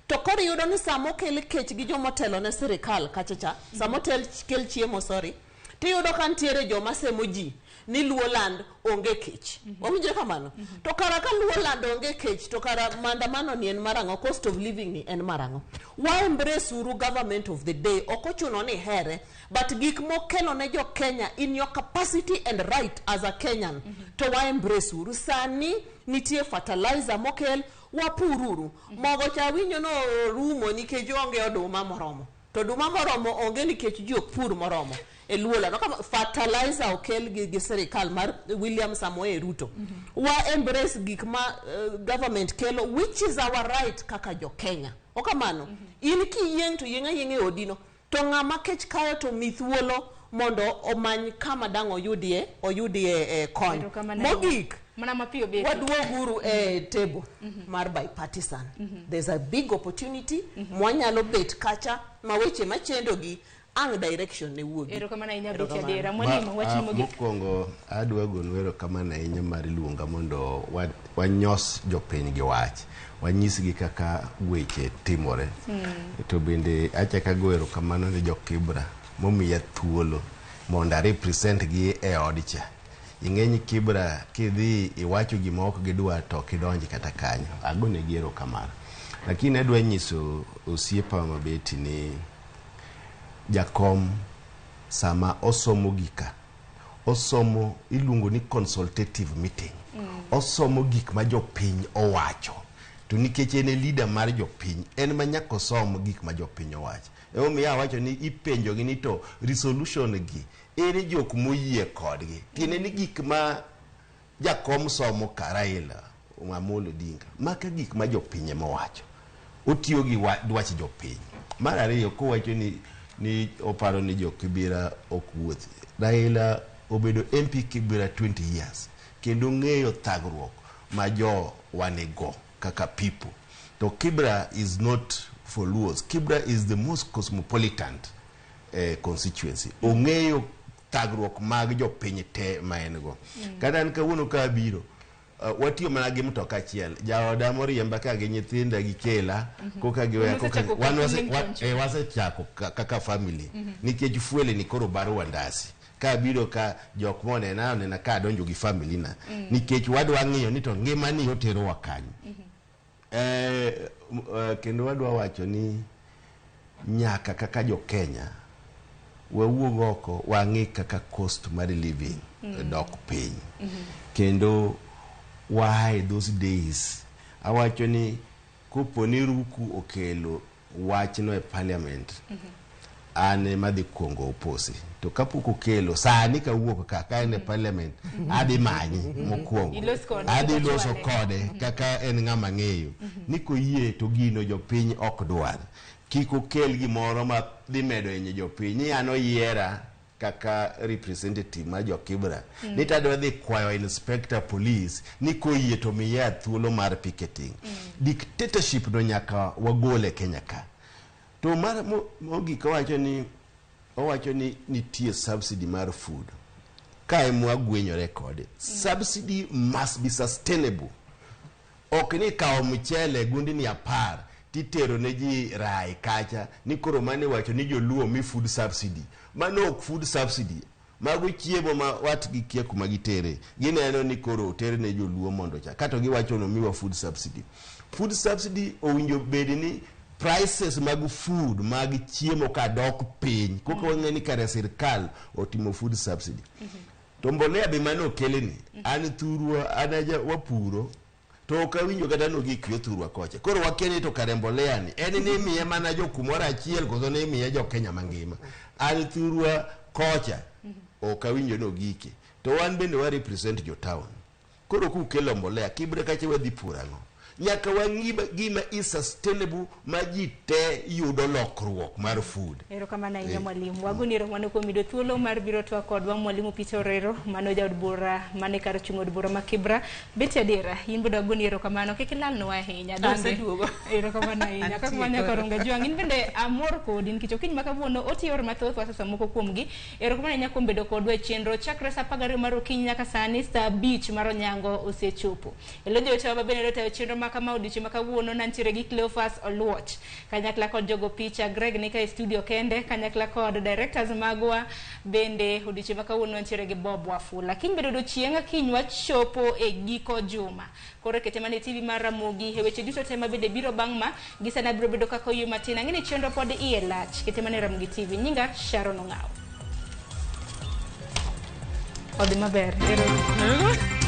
Speaker 7: To koro iyudo ni sama okel kech gi joma otelo ne sirikal kacha cha, sama otel kel chiemo sorry, tiyudo ka nitiere joma semo ji ni Luoland onge kech. Wawinjre kamano? To kara ka Luoland onge kech to kara maandamano ni en mar ang'o? Cost of living ni en mar ang'o? Wa embrace uru government of the day. Ok ochuno ni here, but gik mokelo ne jo Kenya in your capacity and right as a Kenyan to wa embrace uru. Sani nitie fertilizer mokel, wapururu. Mogo cha winjo no rumo nikech onge oduma moromo. To oduma moromo onge nikech ji ok pur moromo. E Luola, no kama fertilizer okel gi sirikal mar William Samoei Ruto. Wa embrace gik ma government kelo, which is our right kaka jo Kenya. Okamano, in kiyieng' to yieng' ayieng'a e odino. To ng'ama kech kayo to mi thuolo mondo omany kama dang' oyudie kony.
Speaker 2: Erokamano ahinya.
Speaker 7: Mogik,
Speaker 2: Mana mapiyo Betty.
Speaker 7: Waduoguru e table mar bipartisan. There's a big opportunity mwanyalo bet kacha ma weche machendo gi ang' direction ne wuogi.
Speaker 2: Erokamano ahinya Betty
Speaker 7: Erokamano.
Speaker 2: Adiera. Mwalimu, wachni mogik.
Speaker 8: Mokwongo adwa gonu erokamano ahinya mar luonga mondo wanyos jopiny gi wach, wanyisgi kaka weche timore. To bende achako ago erokamano ne jo Kibra momiya thuolo mondo a represent gi e od cha. Ing'eny Kibra kidhi iwacho gima ok gidwa to ok idonj kata kanyo. Agonegi erokamano. Lakini adwa nyiso osiepa mabeti ni jakom sama osomo gika, osomo iluongo ni consultative meeting. Osomo gik ma jopiny owacho. To nikech en e leader mar jopiny, en ma nyaka osom gik ma jopiny owacho. Emomiyo awacho ni ipenjogi ni to resolution gi, ere jok moyie kodgi. Tiende ni gik ma jakom somo ka Raila Amolo Odinga, maka gik ma jopiny ema owacho. Otiyo gi dwach jopiny. Mar ariyo, kowacho ni oparo ni jo Kibera ok wuothi. Raila obedo MP Kibera 20 years, kendo ng'eyo thagruok ma jo wanigo kaka people. To Kibra is not for Luos. Kibra is the most cosmopolitan constituency. Ong'eyo thagruok mag jopiny te ma en go. Kata an kawuono ka abiro, watiyo mana gi mtoka achiel. Jaoda moriemba ka gi nyithinda gi kela, koka giweya,
Speaker 2: Wan
Speaker 8: koka
Speaker 2: wasechako
Speaker 8: wan
Speaker 2: kaka
Speaker 8: wase,
Speaker 2: family chon.
Speaker 8: wasechako kaka family. Nikech fuele ni koro baro wandasi. Ka abiro ka jok monena, onena ka adonjo gi family na. Nikech wadwa ng'iyo ni to ngima ni oterowa kanyo. Kendo wadwa wacho ni nyaka kaka jo Kenya wawuog oko wang'i kaka cost mar living dok piny. Kendo why those days awacho ni kopo ni Ruku okelo wachno e parliament, an ema dhi kuongo oppose. To kapok okelo sani kawuok ka en e parliament, adhi manyi mokwongo.
Speaker 2: Ilos kode,
Speaker 8: Adhi loso
Speaker 2: ichwale.
Speaker 8: kode kaka en ng'ama ng'eyo ni koyie to gino jopiny ok dwar. Kik okel gimoro ma dhi medo hinyo jopiny ni an oyiera kaka representative mar jo Kibra. Ni tadwa dhi kwayo inspector police ni koyie to miya thuolo mar picketing. Dictatorship no nyaka wagol e Kenya ka. To mar mogik owacho ni nitie subsidy mar food. Ka ema wagwenyore kode. Subsidy must be sustainable. Ok ni kawo mchele gundni 10 titero ne ji rai kacha ni koro mane wacho ni joluo mi food subsidy. Mano ok food subsidy. Mago chiemo ma wat gi kia kuma gitere. Gineno ni koro oter ne joluo mondo cha. Kato giwacho ni omiwa food subsidy. Food subsidy owinjo bed ni prices mag food mag chiemo ka dok piny. Koka wang'e ni kare sirkal otimo food subsidy. To mbolea be mane okelni. An thurwa, an aja wapuro. To ok awinjo kata nogik yo thurwa kocha. Koro wakia ni to kare mbolea ni en ni imiye mana jo kumoro achiel koso ni imiye jo Kenya mangima. An thurwa kocha ok awinjo nogike. To wan bende wa represent jo town. Koro kukelo mbolea Kibra kacha wadhi puro ang'o? Nyaka wang'i gima is sustainable ma ji te yudo lokruok mar food.
Speaker 2: Erokamano ahinya mwalimu. Wagoni erokamano kuom yudo thuolo mar biro twak kodwa mwalimu Peter Orero, mano jaod bura mane kar chung' od bura ma Kibra. Betty Adiera, in bende wagoni erokamano, kik ilalnwa ahinya. Donge?
Speaker 7: Aseduogo.
Speaker 2: Erokamano ahinya.
Speaker 7: Antie
Speaker 2: Kaka mano
Speaker 7: koro.
Speaker 2: Koronga Jwang', in bende amor kodi nikech okinyi ma kawuono otiyo yore mathoth wasesomo moko kuomgi. Erokamano ahinya kuom bedo kodwa e chenro chakre saa 12 mar okinyi nyaka sani saa 5 mar onyango osechopo. Elo jowetewa ma bende tayo chenro ma kama odiochieng' ma kawuono nantiere gi Cleophas Oluoch kanyakla kod jogo picha Greg nika e studio kende kanyakla kod directors magwa bende odiochieng' ma kawuono wantiere gi Bob Wafula. Kiny bende odiochieng' kiny wachopo e giko juma. Koro kete mana e TV mar Ramogi e weche duto te ma bende biro bang' ma gi sani abiro bedo kaka oyie matin. Ang'e ni chenro pod iye lach. Kete mana e Ramogi TV. Nyinga Sharon Ong'awo. Odhi maber. Ero.